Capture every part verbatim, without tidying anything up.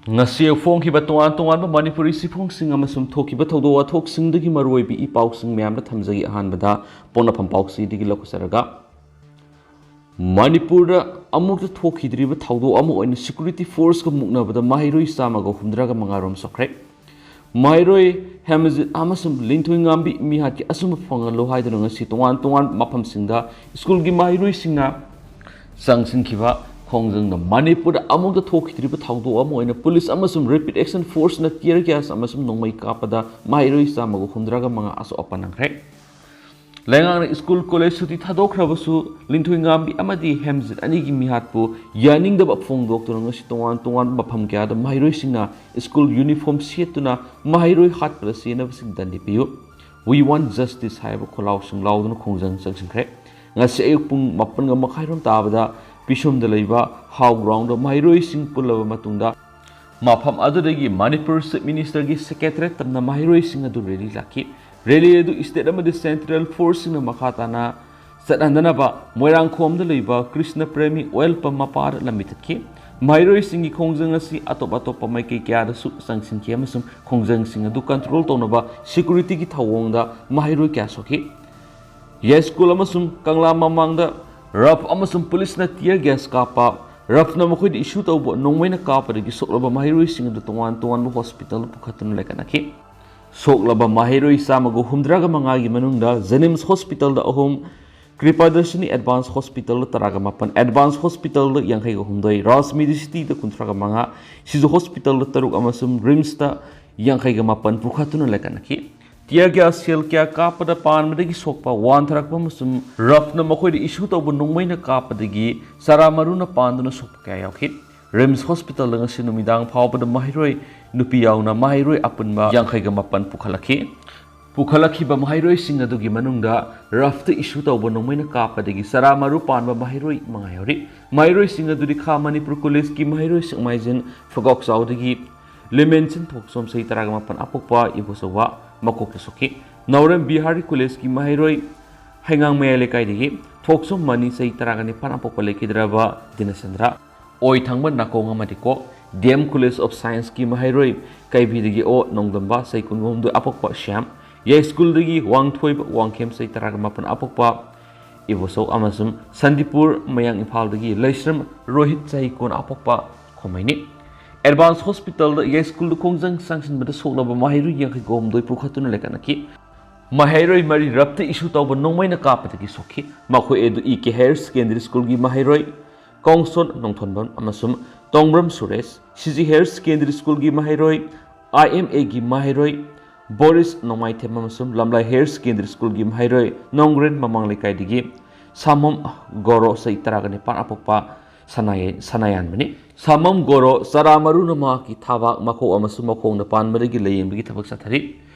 ꯉꯁꯤ ꯐꯣꯡꯈꯤꯕ ꯇꯣꯉꯥꯟ ꯇꯣꯉꯥꯟꯕ ꯃꯅꯤꯄꯨꯔꯤ ꯆꯦꯐꯣꯡꯁꯤꯡ ꯑꯃꯁꯨꯡ ꯊꯣꯛꯈꯤꯕ ꯊꯧꯗꯣꯛ ꯋꯥꯊꯣꯛꯁꯤꯡꯗꯒꯤ ꯃꯔꯨꯑꯣꯏꯕ ꯏ ꯄꯥꯎꯁꯤꯡ ꯃꯌꯥꯝꯗ ꯊꯝꯖꯒꯦ꯫ ꯑꯍꯥꯟꯕꯗ ꯄꯣꯛꯅꯐꯝ ꯄꯥꯎꯆꯦꯗꯒꯤ ꯂꯧꯈꯠꯆꯔꯒ, ꯃꯅꯤꯄꯨꯔꯗ ꯑꯃꯨꯛꯇ ꯊꯣꯛꯈꯤꯗ꯭ꯔꯤꯕ ꯊꯧꯗꯣꯛ ꯑꯃ ꯑꯣꯏꯅ ꯁꯦꯀ꯭ꯌꯨꯔꯤꯇꯤ ꯐꯣꯔꯁꯀ ꯃꯨꯛꯅꯕꯗ ꯃꯍꯩꯔꯣꯏ ꯆꯥꯝꯃꯒ ꯍꯨꯝꯗ꯭ꯔꯥꯒ ꯃꯉꯥ ꯔꯣꯝ ꯁꯣꯛꯈ꯭ꯔꯦ꯫ ꯃꯍꯩꯔꯣꯏ ꯍꯦꯃꯖꯤꯠ ꯑꯃꯁꯨꯡ ꯂꯤꯟꯊꯣꯏꯉꯥꯝꯕꯤ ꯃꯤꯍꯥꯠꯀꯤ ꯑꯆꯨꯝꯕ ꯐꯪꯍꯜꯂꯨ ꯍꯥꯏꯗꯨꯅ ꯉꯁꯤ ꯇꯣꯉꯥꯟ ꯇꯣꯉꯥꯟꯕ ꯃꯐꯝꯁꯤꯡꯗ ꯁ꯭ꯀꯨꯜꯒꯤ ꯃꯍꯩꯔꯣꯏꯁꯤꯡꯅ ꯆꯪꯁꯤꯟꯈꯤꯕ ꯈꯣꯡꯖꯪꯗ ꯃꯅꯤꯄꯨꯔꯗ ꯑꯃꯨꯛꯇ ꯊꯣꯛꯈꯤꯗ꯭ꯔꯤꯕ ꯊꯧꯗꯣꯛ ꯑꯃ ꯑꯣꯏꯅ ꯄꯨꯂꯤꯁ ꯑꯃꯁꯨꯡ ꯔꯦꯄꯤꯗ ꯑꯦꯛꯁꯟ ꯐꯣꯔꯁꯅ ꯇꯤꯌꯔ ꯒ꯭ꯌꯥꯁ ꯑꯃꯁꯨꯡ ꯅꯣꯡꯃꯩ ꯀꯥꯞꯄꯗ ꯃꯍꯩꯔꯣꯏ ꯆꯥꯝꯃꯒ ꯍꯨꯝꯗ꯭ꯔꯥꯒ ꯃꯉꯥ ꯑꯁꯣꯛ ꯑꯄꯟ ꯅꯪꯈ꯭ꯔꯦ꯫ ꯂꯩꯉꯥꯛꯅ ꯁ꯭ꯀꯨꯜ ꯀꯣꯂꯦꯖ ꯁꯨꯇꯤ ꯊꯥꯗꯣꯛꯈ꯭ꯔꯕꯁꯨ ꯂꯤꯟꯊꯣꯏꯉꯥꯝꯕꯤ ꯑꯃꯗꯤ ꯍꯦꯝꯖꯤꯠ ꯑꯅꯤꯒꯤ ꯃꯤꯍꯥꯠꯄꯨ ꯌꯥꯅꯤꯡꯗꯕ ꯐꯣꯡꯗꯣꯛꯇꯨꯅ ꯉꯁꯤ ꯇꯣꯉꯥꯟ ꯇꯣꯉꯥꯟꯕ ꯃꯐꯝ ꯀꯌꯥꯗ ꯃꯍꯩꯔꯣꯏꯁꯤꯡꯅ ꯁ꯭ꯀꯨꯜ ꯌꯨꯅꯤꯐꯣꯔꯝ ꯁꯦꯠꯇꯨꯅ ꯃꯍꯩꯔꯣꯏ ꯍꯥꯠꯄꯗ ꯆꯦꯟꯅꯕꯁꯤꯡ ꯗꯟꯗꯤ ꯄꯤꯌꯨ, "We want justice" ꯍꯥꯏꯕ ꯈꯣꯜꯂꯥꯎꯁꯤꯡ ꯂꯥꯎꯗꯨꯅ ꯈꯣꯡꯖꯪ ꯆꯪꯁꯤꯟꯈ꯭ꯔꯦ꯫ ꯉꯁꯤ ꯑꯌꯨꯛ ꯄꯨꯡ ꯃꯥꯄꯟꯒ ꯃꯈꯥꯏꯔꯣꯝ ꯇꯥꯕꯗ ꯄꯤꯁꯨꯝꯗ ꯂꯩꯕ ꯍꯥꯎ ꯒ꯭ꯔꯥꯎꯟꯗ ꯃꯍꯩꯔꯣꯏꯁꯤꯡ ꯄꯨꯜꯂꯕ ꯃꯇꯨꯡꯗ ꯃꯐꯝ ꯑꯗꯨꯗꯒꯤ ꯃꯅꯤꯄꯨꯔ ꯆꯤꯐ ꯃꯤꯅꯤꯁꯇꯔꯒꯤ ꯁꯦꯀ꯭ꯔꯦꯇꯔꯦꯠ ꯇꯝꯅ ꯃꯍꯩꯔꯣꯏꯁꯤꯡ ꯑꯗꯨ ꯔꯦꯂꯤ ꯂꯥꯛꯈꯤ꯫ ꯔꯦꯂꯤ ꯑꯗꯨ ꯁ꯭ꯇꯦꯠ ꯑꯃꯗꯤ ꯁꯦꯟꯇ꯭ꯔꯦꯜ ꯐꯣꯔꯁꯁꯤꯡꯅ ꯃꯈꯥ ꯇꯥꯅ ꯆꯠꯍꯟꯗꯅꯕ ꯃꯣꯏꯔꯥꯡꯈꯣꯝꯗ ꯂꯩꯕ ꯀ꯭ꯔꯤꯁꯅ ꯄ꯭ꯔꯦꯃꯤ ꯑꯣꯏꯜ ꯄꯝ ꯃꯄꯥꯗ ꯂꯝꯕꯤ ꯊꯠꯈꯤ꯫ ꯃꯍꯩꯔꯣꯏꯁꯤꯡꯒꯤ ꯈꯣꯡꯖꯪ ꯑꯁꯤ ꯑꯇꯣꯞ ꯑꯇꯣꯞꯄ ꯃꯥꯏꯀꯩ ꯀꯌꯥꯗꯁꯨ ꯆꯪꯁꯤꯟꯈꯤ ꯑꯃꯁꯨꯡ ꯈꯣꯡꯖꯪꯁꯤꯡ ꯑꯗꯨ ꯀꯟꯇ꯭ꯔꯣꯜ ꯇꯧꯅꯕ ꯁꯦꯀ꯭ꯌꯨꯔꯤꯇꯤꯒꯤ ꯊꯧꯑꯣꯡꯗ ꯃꯍꯩꯔꯣꯏ ꯀꯌꯥ ꯁꯣꯛꯈꯤ꯫ ꯌꯥꯏꯁ꯭ꯀꯨꯜ ꯑꯃꯁꯨꯡ ꯀꯪꯂꯥ ꯃꯃꯥꯡꯗ ꯔꯐ ꯑꯃꯁꯨꯡ ꯄꯨꯂꯤꯁꯅ ꯇꯤꯌꯔ ꯒ꯭ꯌꯥꯁ ꯀꯥꯞꯄ, ꯔꯐꯅ ꯃꯈꯣꯏꯗ ꯏꯁꯨ ꯇꯧꯕ ꯅꯣꯡꯃꯩꯅ ꯀꯥꯞꯄꯗꯒꯤ ꯁꯣꯛꯂꯕ ꯃꯍꯩꯔꯣꯏꯁꯤꯡ ꯑꯗꯨ ꯇꯣꯉꯥꯟ ꯇꯣꯉꯥꯟꯕ ꯍꯣꯁꯄꯤꯇꯥꯜꯗ ꯄꯨꯈꯠꯇꯨꯅ ꯂꯩꯈꯠꯅꯈꯤ꯫ ꯁꯣꯛꯂꯕ ꯃꯍꯩꯔꯣꯏ ꯆꯥꯝꯃꯒ ꯍꯨꯝꯗ꯭ꯔꯥꯒ ꯃꯉꯥꯒꯤ ꯃꯅꯨꯡꯗ ꯖꯦꯅꯤꯝꯁ ꯍꯣꯁꯄꯤꯇꯥꯜꯗ ꯑꯍꯨꯝ, ꯀ꯭ꯔꯤꯄꯥꯗꯔꯁꯤꯅꯤ ꯑꯦꯗꯚꯥꯟꯁ ꯍꯣꯁꯄꯤꯇꯥꯜꯗ ꯇꯔꯥꯒ ꯃꯥꯄꯟ, ꯑꯦꯗꯚꯥꯟꯁ ꯍꯣꯁꯄꯤꯇꯥꯜꯗ ꯌꯥꯡꯈꯩꯒ ꯍꯨꯝꯗꯣꯏ, ꯔꯥꯖ ꯃꯦꯗꯤꯁꯤꯇꯤꯗ ꯀꯨꯟꯊ꯭ꯔꯥꯒ ꯃꯉꯥ, ꯁꯤꯖꯨ ꯍꯣꯁꯄꯤꯇꯥꯜꯗ ꯇꯔꯨꯛ ꯑꯃꯁꯨꯡ ꯔꯤꯝꯁꯇ ꯌꯥꯡꯈꯩꯒ ꯃꯥꯄꯟ ꯄꯨꯈꯠꯇꯨꯅ ꯂꯩꯈꯠꯅꯈꯤ꯫ ꯇꯤꯌꯔ ꯒ꯭ꯌꯥꯁ ꯁꯦꯜ ꯀꯌꯥ ꯀꯥꯞꯄꯗ ꯄꯥꯟꯕꯗꯒꯤ ꯁꯣꯛꯄ, ꯋꯥꯟꯊꯔꯛꯄ ꯑꯃꯁꯨꯡ ꯔꯐꯅ ꯃꯈꯣꯏꯗ ꯏꯁꯨ ꯇꯧꯕ ꯅꯣꯡꯃꯩꯅ ꯀꯥꯞꯄꯗꯒꯤ ꯆꯔꯥ ꯃꯔꯨꯅ ꯄꯥꯟꯗꯨꯅ ꯁꯣꯛꯄ ꯀꯌꯥ ꯌꯥꯎꯈꯤ꯫ ꯔꯤꯝꯁ ꯍꯣꯁꯄꯤꯇꯥꯜꯗ ꯉꯁꯤ ꯅꯨꯃꯤꯗꯥꯡ ꯐꯥꯎꯕꯗ ꯃꯍꯩꯔꯣꯏ ꯅꯨꯄꯤ ꯌꯥꯎꯅ ꯃꯍꯩꯔꯣꯏ ꯑꯄꯨꯟꯕ ꯌꯥꯡꯈꯩꯒ ꯃꯥꯄꯟ ꯄꯨꯈꯠꯂꯛꯈꯤ꯫ ꯄꯨꯈꯠꯂꯛꯈꯤꯕ ꯃꯍꯩꯔꯣꯏꯁꯤꯡ ꯑꯗꯨꯒꯤ ꯃꯅꯨꯡꯗ ꯔꯐꯇ ꯏꯁꯨ ꯇꯧꯕ ꯅꯣꯡꯃꯩꯅ ꯀꯥꯞꯄꯗꯒꯤ ꯆꯔꯥ ꯃꯔꯨ ꯄꯥꯟꯕ ꯃꯍꯩꯔꯣꯏ ꯃꯉꯥ ꯌꯥꯎꯔꯤ꯫ ꯃꯍꯩꯔꯣꯏꯁꯤꯡ ꯑꯗꯨꯗꯤ ꯈꯥ ꯃꯅꯤꯄꯨꯔ ꯀꯣꯂꯦꯖꯀꯤ ꯃꯍꯩꯔꯣꯏ ꯁꯦꯛꯃꯥꯏꯖꯤꯟ ꯐꯒꯥꯎꯆꯥꯎꯗꯒꯤ ꯂꯦꯃꯦꯟꯁꯟ ꯊꯣꯛꯆꯣꯝ, ꯆꯍꯤ ꯇꯔꯥꯒ ꯃꯥꯄꯟ, ꯑꯄꯣꯛꯄ ꯏꯕꯣꯆꯧꯕ, ꯃꯀꯣꯛꯇ ꯁꯣꯛꯈꯤ꯫ ꯅꯥꯎꯔꯦꯝ ꯕꯤꯍꯥꯔꯤ ꯀꯣꯂꯦꯖꯀꯤ ꯃꯍꯩꯔꯣꯏ ꯍꯩꯉꯥꯡꯃꯌꯥꯏ ꯂꯩꯀꯥꯏꯗꯒꯤ ꯊꯣꯛꯆꯣꯝ ꯃꯅꯤ, ꯆꯍꯤ ꯇꯔꯥꯒ ꯅꯤꯄꯥꯟ, ꯑꯄꯣꯛꯄ ꯂꯩꯈꯤꯗ꯭ꯔꯕ ꯗꯤꯅꯆꯟꯗ꯭ꯔ꯫ ꯑꯣꯏꯊꯪꯕ ꯅꯥꯀꯣꯡ ꯑꯃꯗꯤ ꯀꯣꯛ, ꯗꯤ ꯑꯦꯝ ꯀꯣꯂꯦꯖ ꯑꯣꯐ ꯁꯥꯏꯟꯁꯀꯤ ꯃꯍꯩꯔꯣꯏ ꯀꯩꯕꯤꯗꯒꯤ ꯑꯣ ꯅꯣꯡꯗꯝꯕ ꯆꯍꯤ ꯀꯨꯟꯍꯨꯝꯗꯣꯏ ꯑꯄꯣꯛꯄ ꯁ꯭ꯌꯥꯝ, ꯌꯥꯏꯁ꯭ꯀꯨꯜꯗꯒꯤ ꯋꯥꯡꯊꯣꯏꯕ ꯋꯥꯡꯈꯦꯝ ꯆꯍꯤ ꯇꯔꯥꯒ ꯃꯥꯄꯟ ꯑꯄꯣꯛꯄ ꯏꯕꯣꯆꯧ ꯑꯃꯁꯨꯡ ꯁꯥꯟꯇꯤꯄꯨꯔ ꯃꯌꯥꯡ ꯏꯝꯐꯥꯜꯗꯒꯤ ꯂꯩꯁ꯭ꯔꯝ ꯔꯣꯍꯤꯠ ꯆꯍꯤ ꯀꯨꯟ ꯑꯄꯣꯛꯄ ꯈꯣꯃꯩꯅꯤ꯫ ꯑꯦꯗꯚꯥꯟꯁ ꯍꯣꯁꯄꯤꯇꯥꯜꯗ ꯌꯥꯏꯁ꯭ꯀꯨꯜꯗ ꯈꯣꯡꯖꯪ ꯆꯪꯁꯤꯟꯕꯗ ꯁꯣꯛꯂꯕ ꯃꯍꯩꯔꯣꯏ ꯌꯥꯡꯈꯩꯒ ꯍꯨꯝꯗꯣꯏ ꯄꯨꯈꯠꯇꯨꯅ ꯂꯩꯈꯠꯅꯈꯤ꯫ ꯃꯍꯩꯔꯣꯏ ꯃꯔꯤ ꯔꯞꯇ ꯏꯁꯨ ꯇꯧꯕ ꯅꯣꯡꯃꯩꯅ ꯀꯥꯞꯄꯗꯒꯤ ꯁꯣꯛꯈꯤ꯫ ꯃꯈꯣꯏ ꯑꯗꯨ ꯏ ꯀꯦ ꯍꯥꯌꯔ ꯁꯦꯀꯦꯟꯗꯔꯤ ꯁ꯭ꯀꯨꯜꯒꯤ ꯃꯍꯩꯔꯣꯏ ꯀꯣꯡꯁꯣꯟ ꯅꯣꯡꯊꯣꯟꯕꯝ ꯑꯃꯁꯨꯡ ꯇꯣꯡꯕ꯭ꯔꯝ Suresh, C G higher secondary ꯁ꯭ꯀꯨꯜꯒꯤ ꯃꯍꯩꯔꯣꯏ, ꯑꯥꯏ ꯑꯦꯝ ꯑꯦꯒꯤ ꯃꯍꯩꯔꯣꯏ ꯕꯣꯔꯤꯁ ꯅꯣꯡꯃꯥꯏꯊꯦꯝ ꯑꯃꯁꯨꯡ ꯂꯝꯂꯥꯏ ꯍꯥꯌꯔ ꯁꯦꯀꯦꯟꯗꯔꯤ ꯁ꯭ꯀꯨꯜꯒꯤ ꯃꯍꯩꯔꯣꯏ ꯅꯣꯡꯒ꯭ꯔꯦꯟ ꯃꯃꯥꯡ ꯂꯩꯀꯥꯏꯗꯒꯤ ꯁꯥꯃꯝ ꯒꯣꯔꯣ ꯆꯍꯤ ꯇꯔꯥꯒ ꯅꯤꯄꯥꯟ ꯑꯄꯣꯛꯄ ꯁꯅꯥꯌꯥꯏ-, ꯁꯅꯥꯌꯥꯟꯕꯅꯤ꯫ ꯁꯥꯃꯝ ꯒꯣꯔꯣ ꯆꯔꯥ ꯃꯔꯨꯅ ꯃꯍꯥꯛꯀꯤ ꯊꯥꯕꯥꯛ, ꯃꯈꯣꯛ ꯑꯃꯁꯨꯡ ꯃꯈꯣꯡꯗ ꯄꯥꯟꯕꯗꯒꯤ ꯂꯥꯌꯦꯡꯕꯒꯤ ꯊꯕꯛ ꯆꯠꯊꯔꯤ꯫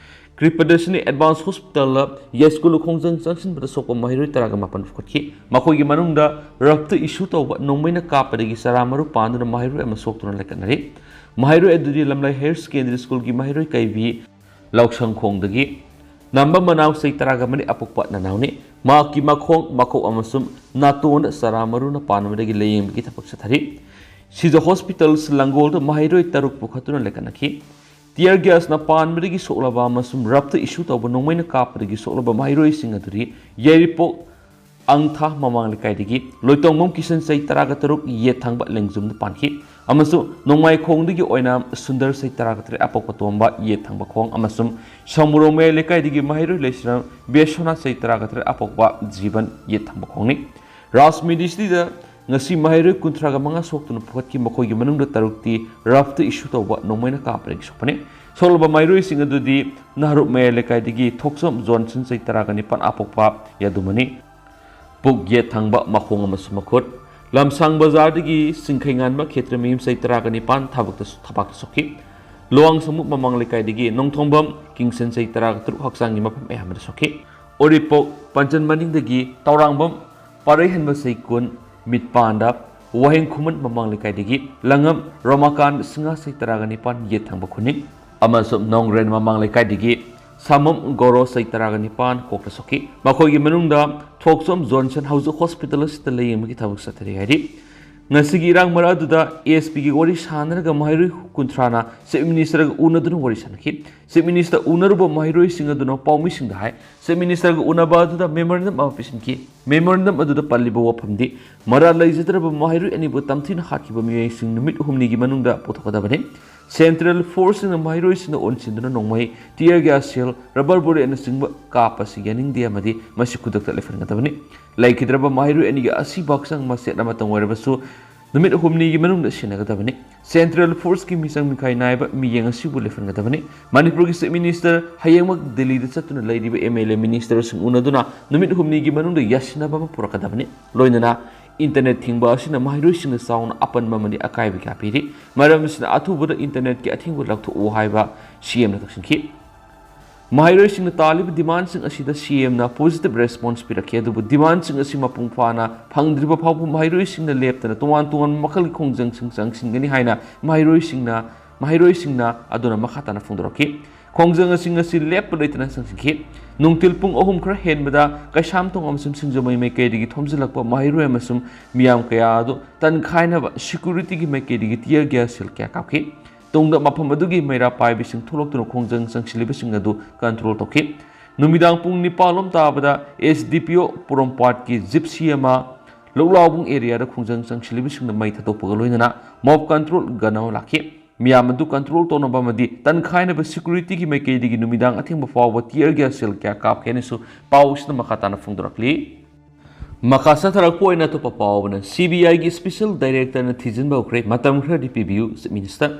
ꯀ꯭ꯔꯤꯄꯗꯁꯤꯅꯤ ꯑꯦꯗꯚꯥꯟꯁ ꯍꯣꯁꯄꯤꯇꯥꯜꯗ ꯌꯥꯏꯁ꯭ꯀꯨꯜ ꯈꯣꯡꯖꯪ ꯆꯪꯁꯤꯟꯕꯗ ꯁꯣꯛꯄ ꯃꯍꯩꯔꯣꯏ ꯇꯔꯥꯒ ꯃꯥꯄꯟ ꯄꯨꯈꯠꯈꯤ꯫ ꯃꯈꯣꯏꯒꯤ ꯃꯅꯨꯡꯗ ꯔꯞꯇ ꯏꯁꯨ ꯇꯧꯕ ꯅꯣꯡꯃꯩꯅ ꯀꯥꯞꯄꯗꯒꯤ ꯆꯔꯥ ꯃꯔꯨ ꯄꯥꯟꯗꯨꯅ ꯃꯍꯩꯔꯣꯏ ꯑꯃ ꯁꯣꯛꯇꯨꯅ ꯂꯩꯈꯠꯅꯔꯤ꯫ ꯃꯍꯩꯔꯣꯏ ꯑꯗꯨꯗꯤ ꯂꯝꯂꯥꯏ ꯍꯥꯌꯔ ꯁꯦꯀꯦꯟꯗꯔꯤ ꯁ꯭ꯀꯨꯜꯒꯤ ꯃꯍꯩꯔꯣꯏ ꯀꯩꯕꯤ ꯂꯧꯁꯪꯈꯣꯡꯗꯒꯤ ꯅꯝꯕ ꯃꯅꯥꯎ ꯆꯍꯤ ꯇꯔꯥꯒ ꯃꯔꯤ ꯑꯄꯣꯛꯄ ꯅꯅꯥꯎꯅꯤ꯫ ꯃꯍꯥꯛꯀꯤ ꯃꯈꯣꯡ, ꯃꯈꯣꯛ ꯑꯃꯁꯨꯡ ꯅꯥꯇꯣꯟꯗ ꯆꯔꯥ ꯃꯔꯨꯅ ꯄꯥꯟꯕꯗꯒꯤ ꯂꯥꯌꯦꯡꯕꯒꯤ ꯊꯕꯛ ꯆꯠꯊꯔꯤ꯫ ꯁꯤꯖ ꯍꯣꯁꯄꯤꯇꯥꯜ ꯂꯪꯒꯣꯜꯗ ꯃꯍꯩꯔꯣꯏ ꯇꯔꯨꯛ ꯄꯨꯈꯠꯇꯨꯅ ꯂꯩꯈꯠꯅꯈꯤ꯫ ꯇꯤꯌꯔ ꯒ꯭ꯌꯥꯁꯅ ꯄꯥꯟꯕꯗꯒꯤ ꯁꯣꯛꯂꯕ ꯑꯃꯁꯨꯡ ꯔꯞꯇ ꯏꯁꯨ ꯇꯧꯕ ꯅꯣꯡꯃꯩꯅ ꯀꯥꯞꯄꯗꯒꯤ ꯁꯣꯛꯂꯕ ꯃꯍꯩꯔꯣꯏꯁꯤꯡ ꯑꯗꯨꯗꯤ ꯌꯥꯏꯔꯤꯄꯣꯛ ꯑꯪꯊꯥ ꯃꯃꯥꯡ ꯂꯩꯀꯥꯏꯗꯒꯤ ꯂꯣꯏꯇꯣꯡꯕꯝ ꯀꯤꯁꯟ ꯆꯍꯤ ꯇꯔꯥꯒ ꯇꯔꯨꯛ ꯌꯦꯠ ꯊꯪꯕ ꯂꯦꯡꯖꯨꯝꯗ ꯄꯥꯟꯈꯤ ꯑꯃꯁꯨꯡ ꯅꯣꯡꯃꯥꯏꯈꯣꯡꯗꯒꯤ ꯑꯣꯏꯅ ꯁꯨꯟꯗꯔ ꯆꯍꯤ ꯇꯔꯥꯒ ꯇꯔꯦꯠ ꯑꯄꯣꯛꯄ ꯇꯣꯝꯕ ꯌꯦꯠ ꯊꯪꯕ ꯈꯣꯡ ꯑꯃꯁꯨꯡ ꯁꯃꯨꯔꯣꯡ ꯃꯌꯥꯏ ꯂꯩꯀꯥꯏꯗꯒꯤ ꯃꯍꯩꯔꯣꯏ ꯂꯩꯁ꯭ꯔꯝ ꯕꯦꯁꯣꯅꯥ ꯆꯍꯤ ꯇꯔꯥꯒ ꯇꯔꯦꯠ ꯑꯄꯣꯛꯄ ꯖꯤꯕꯟ ꯌꯦꯠ ꯊꯪꯕ ꯈꯣꯡꯅꯤ꯫ ꯔꯥꯖꯃꯤꯗꯤꯁꯤꯗ ꯉꯁꯤ ꯃꯍꯩꯔꯣꯏ ꯀꯨꯟꯊ꯭ꯔꯥꯒ ꯃꯉꯥ ꯁꯣꯛꯇꯨꯅ ꯄꯨꯈꯠꯈꯤ꯫ ꯃꯈꯣꯏꯒꯤ ꯃꯅꯨꯡꯗ ꯇꯔꯨꯛꯇꯤ ꯔꯐꯇ ꯏꯁꯨ ꯇꯧꯕ ꯅꯣꯡꯃꯩꯅ ꯀꯥꯞꯄꯗꯒꯤ ꯁꯣꯛꯄꯅꯤ꯫ ꯁꯣꯛꯂꯕ ꯃꯍꯩꯔꯣꯏꯁꯤꯡ ꯑꯗꯨꯗꯤ ꯅꯍꯔꯨꯞ ꯃꯌꯥꯏ ꯂꯩꯀꯥꯏꯗꯒꯤ ꯊꯣꯛꯆꯣꯝ ꯖꯣꯟꯁꯟ ꯆꯍꯤ ꯇꯔꯥꯒ ꯅꯤꯄꯥꯟ ꯑꯄꯣꯛꯄ ꯌꯥꯗꯨꯃꯅꯤ꯫ ꯄꯨꯛ ꯌꯦꯠ ꯊꯪꯕ ꯃꯈꯣꯡ ꯑꯃꯁꯨꯡ ꯃꯈꯨꯠ꯫ ꯂꯝꯁꯥꯡ ꯕꯖꯥꯔꯗꯒꯤ ꯁꯤꯡꯈꯩꯉꯥꯟꯕ ꯈꯦꯇ꯭ꯔꯃꯌꯨꯝ ꯆꯍꯤ ꯇꯔꯥꯒ ꯅꯤꯄꯥꯟ ꯊꯕꯛꯇ, ꯊꯕꯥꯛꯇ ꯁꯣꯛꯈꯤ꯫ ꯂꯨꯋꯥꯡꯁꯥꯡꯕꯝ ꯃꯃꯥꯡ ꯂꯩꯀꯥꯏꯗꯒꯤ ꯅꯣꯡꯊꯣꯡꯕꯝ ꯀꯤꯡꯁꯟ ꯆꯍꯤ ꯇꯔꯥꯒ ꯇꯔꯨꯛ ꯍꯛꯆꯥꯡꯒꯤ ꯃꯐꯝ ꯑꯌꯥꯝꯕꯗ ꯁꯣꯛꯈꯤ꯫ ꯎꯔꯤꯄꯣꯛ ꯄꯟꯆꯟ ꯃꯅꯤꯡꯗꯒꯤ ꯇꯧꯔꯥꯡꯕꯝ ꯄꯥꯔꯩꯍꯟꯕ ꯆꯍꯤ ꯀꯨꯟ ꯃꯤꯠꯄꯥꯟꯗ, ꯋꯥꯍꯦꯡ ꯈꯨꯃꯟ ꯃꯃꯥꯡ ꯂꯩꯀꯥꯏꯗꯒꯤ ꯂꯪꯉꯝ ꯔꯣꯃꯥꯀꯥꯟ ꯁꯤꯡꯍ ꯆꯍꯤ ꯇꯔꯥꯒ ꯅꯤꯄꯥꯟ ꯌꯦꯠ ꯊꯪꯕ ꯈꯨꯅꯤꯡ ꯑꯃꯁꯨꯡ ꯅꯣꯡꯒ꯭ꯔꯦꯟ ꯃꯃꯥꯡ ꯂꯩꯀꯥꯏꯗꯒꯤ ꯁꯥꯃꯝ ꯒꯣꯔꯣ ꯆꯍꯤ ꯇꯔꯥꯒ ꯅꯤꯄꯥꯟ ꯀꯣꯛꯇ ꯁꯣꯛꯈꯤ꯫ ꯃꯈꯣꯏꯒꯤ ꯃꯅꯨꯡꯗ ꯊꯣꯛꯆꯣꯝ ꯖꯣꯟꯁꯟ ꯍꯧꯖꯤꯛ ꯍꯣꯁꯄꯤꯇꯥꯜ ꯑꯁꯤꯗ ꯂꯥꯌꯦꯡꯕꯒꯤ ꯊꯕꯛ ꯆꯠꯊꯔꯤ ꯍꯥꯏꯔꯤ꯫ ꯉꯁꯤꯒꯤ ꯏꯔꯥꯡ ꯃꯔꯛ ꯑꯗꯨꯗ ꯑꯦꯁ ꯄꯤꯒꯤ ꯋꯥꯔꯤ ꯁꯥꯟꯅꯔꯒ ꯃꯍꯩꯔꯣꯏ ꯀꯨꯟꯊ꯭ꯔꯥꯅ ꯆꯤꯐ ꯃꯤꯅꯤꯁꯇꯔꯒ ꯎꯅꯗꯨꯅ ꯋꯥꯔꯤ ꯁꯥꯟꯅꯈꯤ꯫ ꯆꯤꯐ ꯃꯤꯅꯤꯁꯇꯔ ꯎꯅꯔꯨꯕ ꯃꯍꯩꯔꯣꯏꯁꯤꯡ ꯑꯗꯨꯅ ꯄꯥꯎꯃꯤꯁꯤꯡꯗ ꯍꯥꯏ, ꯆꯤꯐ ꯃꯤꯅꯤꯁꯇꯔꯒ ꯎꯅꯕ ꯑꯗꯨꯗ ꯃꯦꯃꯣꯔꯦꯟꯗꯝ ꯑꯃ ꯄꯤꯁꯤꯟꯈꯤ꯫ ꯃꯦꯃꯣꯔꯦꯟꯗꯝ ꯑꯗꯨꯗ ꯄꯜꯂꯤꯕ ꯋꯥꯐꯝꯗꯤ ꯃꯔꯥꯜ ꯂꯩꯖꯗ꯭ꯔꯕ ꯃꯍꯩꯔꯣꯏ ꯑꯅꯤꯕꯨ ꯇꯝꯊꯤꯅ ꯍꯥꯠꯈꯤꯕ ꯃꯤꯑꯣꯏꯁꯤꯡ ꯅꯨꯃꯤꯠ ꯍꯨꯝꯅꯤꯒꯤ ꯃꯅꯨꯡꯗ ꯄꯨꯊꯣꯛꯀꯗꯕꯅꯤ꯫ ꯁꯦꯟꯇ꯭ꯔꯦꯜ ꯐꯣꯔꯁꯁꯤꯡꯅ ꯃꯍꯩꯔꯣꯏꯁꯤꯡꯗ ꯑꯣꯟꯁꯤꯟꯗꯨꯅ ꯅꯣꯡꯃꯩ, tear gas shell, rubber bulletꯅꯆꯤꯡꯕ ꯀꯥꯞꯄꯁꯤ ꯌꯥꯅꯤꯡꯗꯦ ꯑꯃꯗꯤ ꯃꯁꯤ ꯈꯨꯗꯛꯇ ꯂꯦꯞꯍꯟꯒꯗꯕꯅꯤ꯫ ꯂꯩꯈꯤꯗ꯭ꯔꯕ ꯃꯍꯩꯔꯣꯏ ꯑꯅꯤꯒꯤ ꯑꯁꯤꯕ ꯍꯛꯆꯥꯡ ꯃꯆꯦꯠ ꯑꯃꯇꯪ ꯑꯣꯏꯔꯕꯁꯨ ꯅꯨꯃꯤꯠ ꯍꯨꯝꯅꯤꯒꯤ ꯃꯅꯨꯡꯗ ꯁꯤꯟꯅꯒꯗꯕꯅꯤ꯫ ꯁꯦꯟꯇ꯭ꯔꯦꯜ ꯐꯣꯔꯁꯀꯤ ꯃꯤꯆꯪ ꯃꯤꯈꯥꯏ ꯅꯥꯏꯕ ꯃꯤꯠꯌꯦꯡ ꯑꯁꯤꯕꯨ ꯂꯦꯞꯍꯟꯒꯗꯕꯅꯤ꯫ ꯃꯅꯤꯄꯨꯔꯒꯤ ꯆꯤꯐ ꯃꯤꯅꯤꯁꯇꯔ ꯍꯌꯦꯡꯃꯛ ꯗꯤꯜꯂꯤꯗ ꯆꯠꯇꯨꯅ ꯂꯩꯔꯤꯕ ꯑꯦꯝ ꯑꯦꯜ ꯑꯦ ꯃꯤꯅꯤꯁꯇꯔꯁꯤꯡ ꯎꯅꯗꯨꯅ ꯅꯨꯃꯤꯠ ꯍꯨꯝꯅꯤꯒꯤ ꯃꯅꯨꯡꯗ ꯌꯥꯁꯤꯟꯅꯕ ꯑꯃ ꯄꯨꯔꯛꯀꯗꯕꯅꯤ꯫ ꯂꯣꯏꯅꯅ ꯏꯟꯇꯔꯅꯦꯠ ꯊꯤꯡꯕ ꯑꯁꯤꯅ ꯃꯍꯩꯔꯣꯏꯁꯤꯡꯗ ꯆꯥꯎꯅ ꯑꯄꯟꯕ ꯑꯃꯗꯤ ꯑꯀꯥꯏꯕ ꯀꯌꯥ ꯄꯤꯔꯤ꯫ ꯃꯔꯝ ꯑꯁꯤꯅ ꯑꯊꯨꯕꯗ ꯏꯟꯇꯔꯅꯦꯠꯀꯤ ꯑꯊꯤꯡꯕ ꯂꯧꯊꯣꯛꯎ ꯍꯥꯏꯕ ꯁꯤ ꯑꯦꯝꯅ ꯇꯛꯁꯤꯟꯈꯤ꯫ ꯃꯍꯩꯔꯣꯏꯁꯤꯡꯅ ꯇꯥꯜꯂꯤꯕ ꯗꯤꯃꯥꯟꯁꯤꯡ ꯑꯁꯤꯗ ꯁꯤ ꯑꯦꯝꯅ positive response ꯄꯤꯔꯛꯈꯤ, ꯑꯗꯨꯕꯨ ꯗꯤꯃꯥꯟꯁꯤꯡ ꯑꯁꯤ ꯃꯄꯨꯡ ꯐꯥꯅ ꯐꯪꯗ꯭ꯔꯤꯕ ꯐꯥꯎꯕ ꯃꯍꯩꯔꯣꯏꯁꯤꯡꯅ ꯂꯦꯞꯇꯅ ꯇꯣꯉꯥꯟ ꯇꯣꯉꯥꯟꯕ ꯃꯈꯜꯒꯤ ꯈꯣꯡꯖꯪꯁꯤꯡ ꯆꯪꯁꯤꯟꯒꯅꯤ ꯍꯥꯏꯅ ꯃꯍꯩꯔꯣꯏꯁꯤꯡꯅ, ꯃꯍꯩꯔꯣꯏꯁꯤꯡꯅ ꯑꯗꯨꯅ ꯃꯈꯥ ꯇꯥꯅ ꯐꯣꯡꯗꯣꯔꯛꯈꯤ꯫ ꯈꯣꯡꯖꯪ ꯑꯁꯤꯡ ꯑꯁꯤ ꯂꯦꯞꯄ ꯂꯩꯇꯅ ꯆꯪꯁꯤꯟꯈꯤ꯫ ꯅꯨꯡꯊꯤꯜ ꯄꯨꯡ ꯑꯍꯨꯝ ꯈꯔ ꯍꯦꯟꯕꯗ ꯀꯩꯁꯥꯝꯊꯣꯡ ꯑꯃꯁꯨꯡ ꯁꯤꯡꯖꯃꯩ ꯃꯥꯏꯀꯩꯗꯒꯤ ꯊꯣꯝꯖꯤꯜꯂꯛꯄ ꯃꯍꯩꯔꯣꯏ ꯑꯃꯁꯨꯡ ꯃꯤꯌꯥꯝ ꯀꯌꯥ ꯑꯗꯨ ꯇꯟꯈꯥꯏꯅꯕ securityꯒꯤ ꯃꯥꯏꯀꯩꯗꯒꯤ tear gas shell ꯀꯌꯥ ꯀꯥꯞꯈꯤ꯫ ꯇꯨꯡꯗ ꯃꯐꯝ ꯑꯗꯨꯒꯤ ꯃꯩꯔꯥ ꯄꯥꯏꯕꯤꯁꯤꯡ ꯊꯣꯛꯂꯛꯇꯨꯅ ꯈꯣꯡꯖꯪ ꯆꯪꯁꯤꯜꯂꯤꯕꯁꯤꯡ ꯑꯗꯨ control ꯇꯧꯈꯤ꯫ ꯅꯨꯃꯤꯗꯥꯡ ꯄꯨꯡ ꯅꯤꯄꯥꯟ ꯂꯣꯝ ꯇꯥꯕꯗ ꯑꯦꯁ ꯗꯤ ꯄꯤ ꯑꯣ ꯄꯣꯔꯣꯝꯄꯥꯠꯀꯤ ꯖꯤꯞꯁꯤ ꯑꯃ ꯂꯧꯂꯥꯎꯕꯨꯡ areaꯗ ꯈꯣꯡꯖꯪ ꯆꯪꯁꯤꯜꯂꯤꯕꯁꯤꯡꯅ ꯃꯩ ꯊꯥꯗꯣꯛꯄꯒ ꯂꯣꯏꯅꯅ mob control gun ꯑꯃ ꯂꯥꯛꯈꯤ꯫ ꯃꯤꯌꯥꯝ ꯑꯗꯨ control ꯇꯧꯅꯕ ꯑꯃꯗꯤ ꯇꯟꯈꯥꯏꯅꯕ securityꯒꯤ ꯃꯥꯏꯀꯩꯗꯒꯤ ꯅꯨꯃꯤꯗꯥꯡ ꯑꯊꯦꯡꯕ ꯐꯥꯎꯕ tear gas shell ꯀꯌꯥ ꯀꯥꯞꯈꯤ ꯍꯥꯏꯅꯁꯨ ꯄꯥꯎ ꯑꯁꯤꯅ ꯃꯈꯥ ꯇꯥꯅ ꯐꯣꯡꯗꯣꯔꯛꯂꯤ꯫ ꯃꯈꯥ ꯆꯠꯊꯔꯛꯄ ꯑꯣꯏꯅ ꯑꯇꯣꯞꯄ ꯄꯥꯎ ꯑꯃꯅ, ꯁꯤ ꯕꯤ ꯑꯥꯏꯒꯤ special directorꯅ ꯊꯤꯖꯤꯟꯕ ꯍꯧꯈ꯭ꯔꯦ, ꯃꯇꯝ ꯈꯔꯗꯤ ꯄꯤꯕꯤꯌꯨ, Chief Minister꯫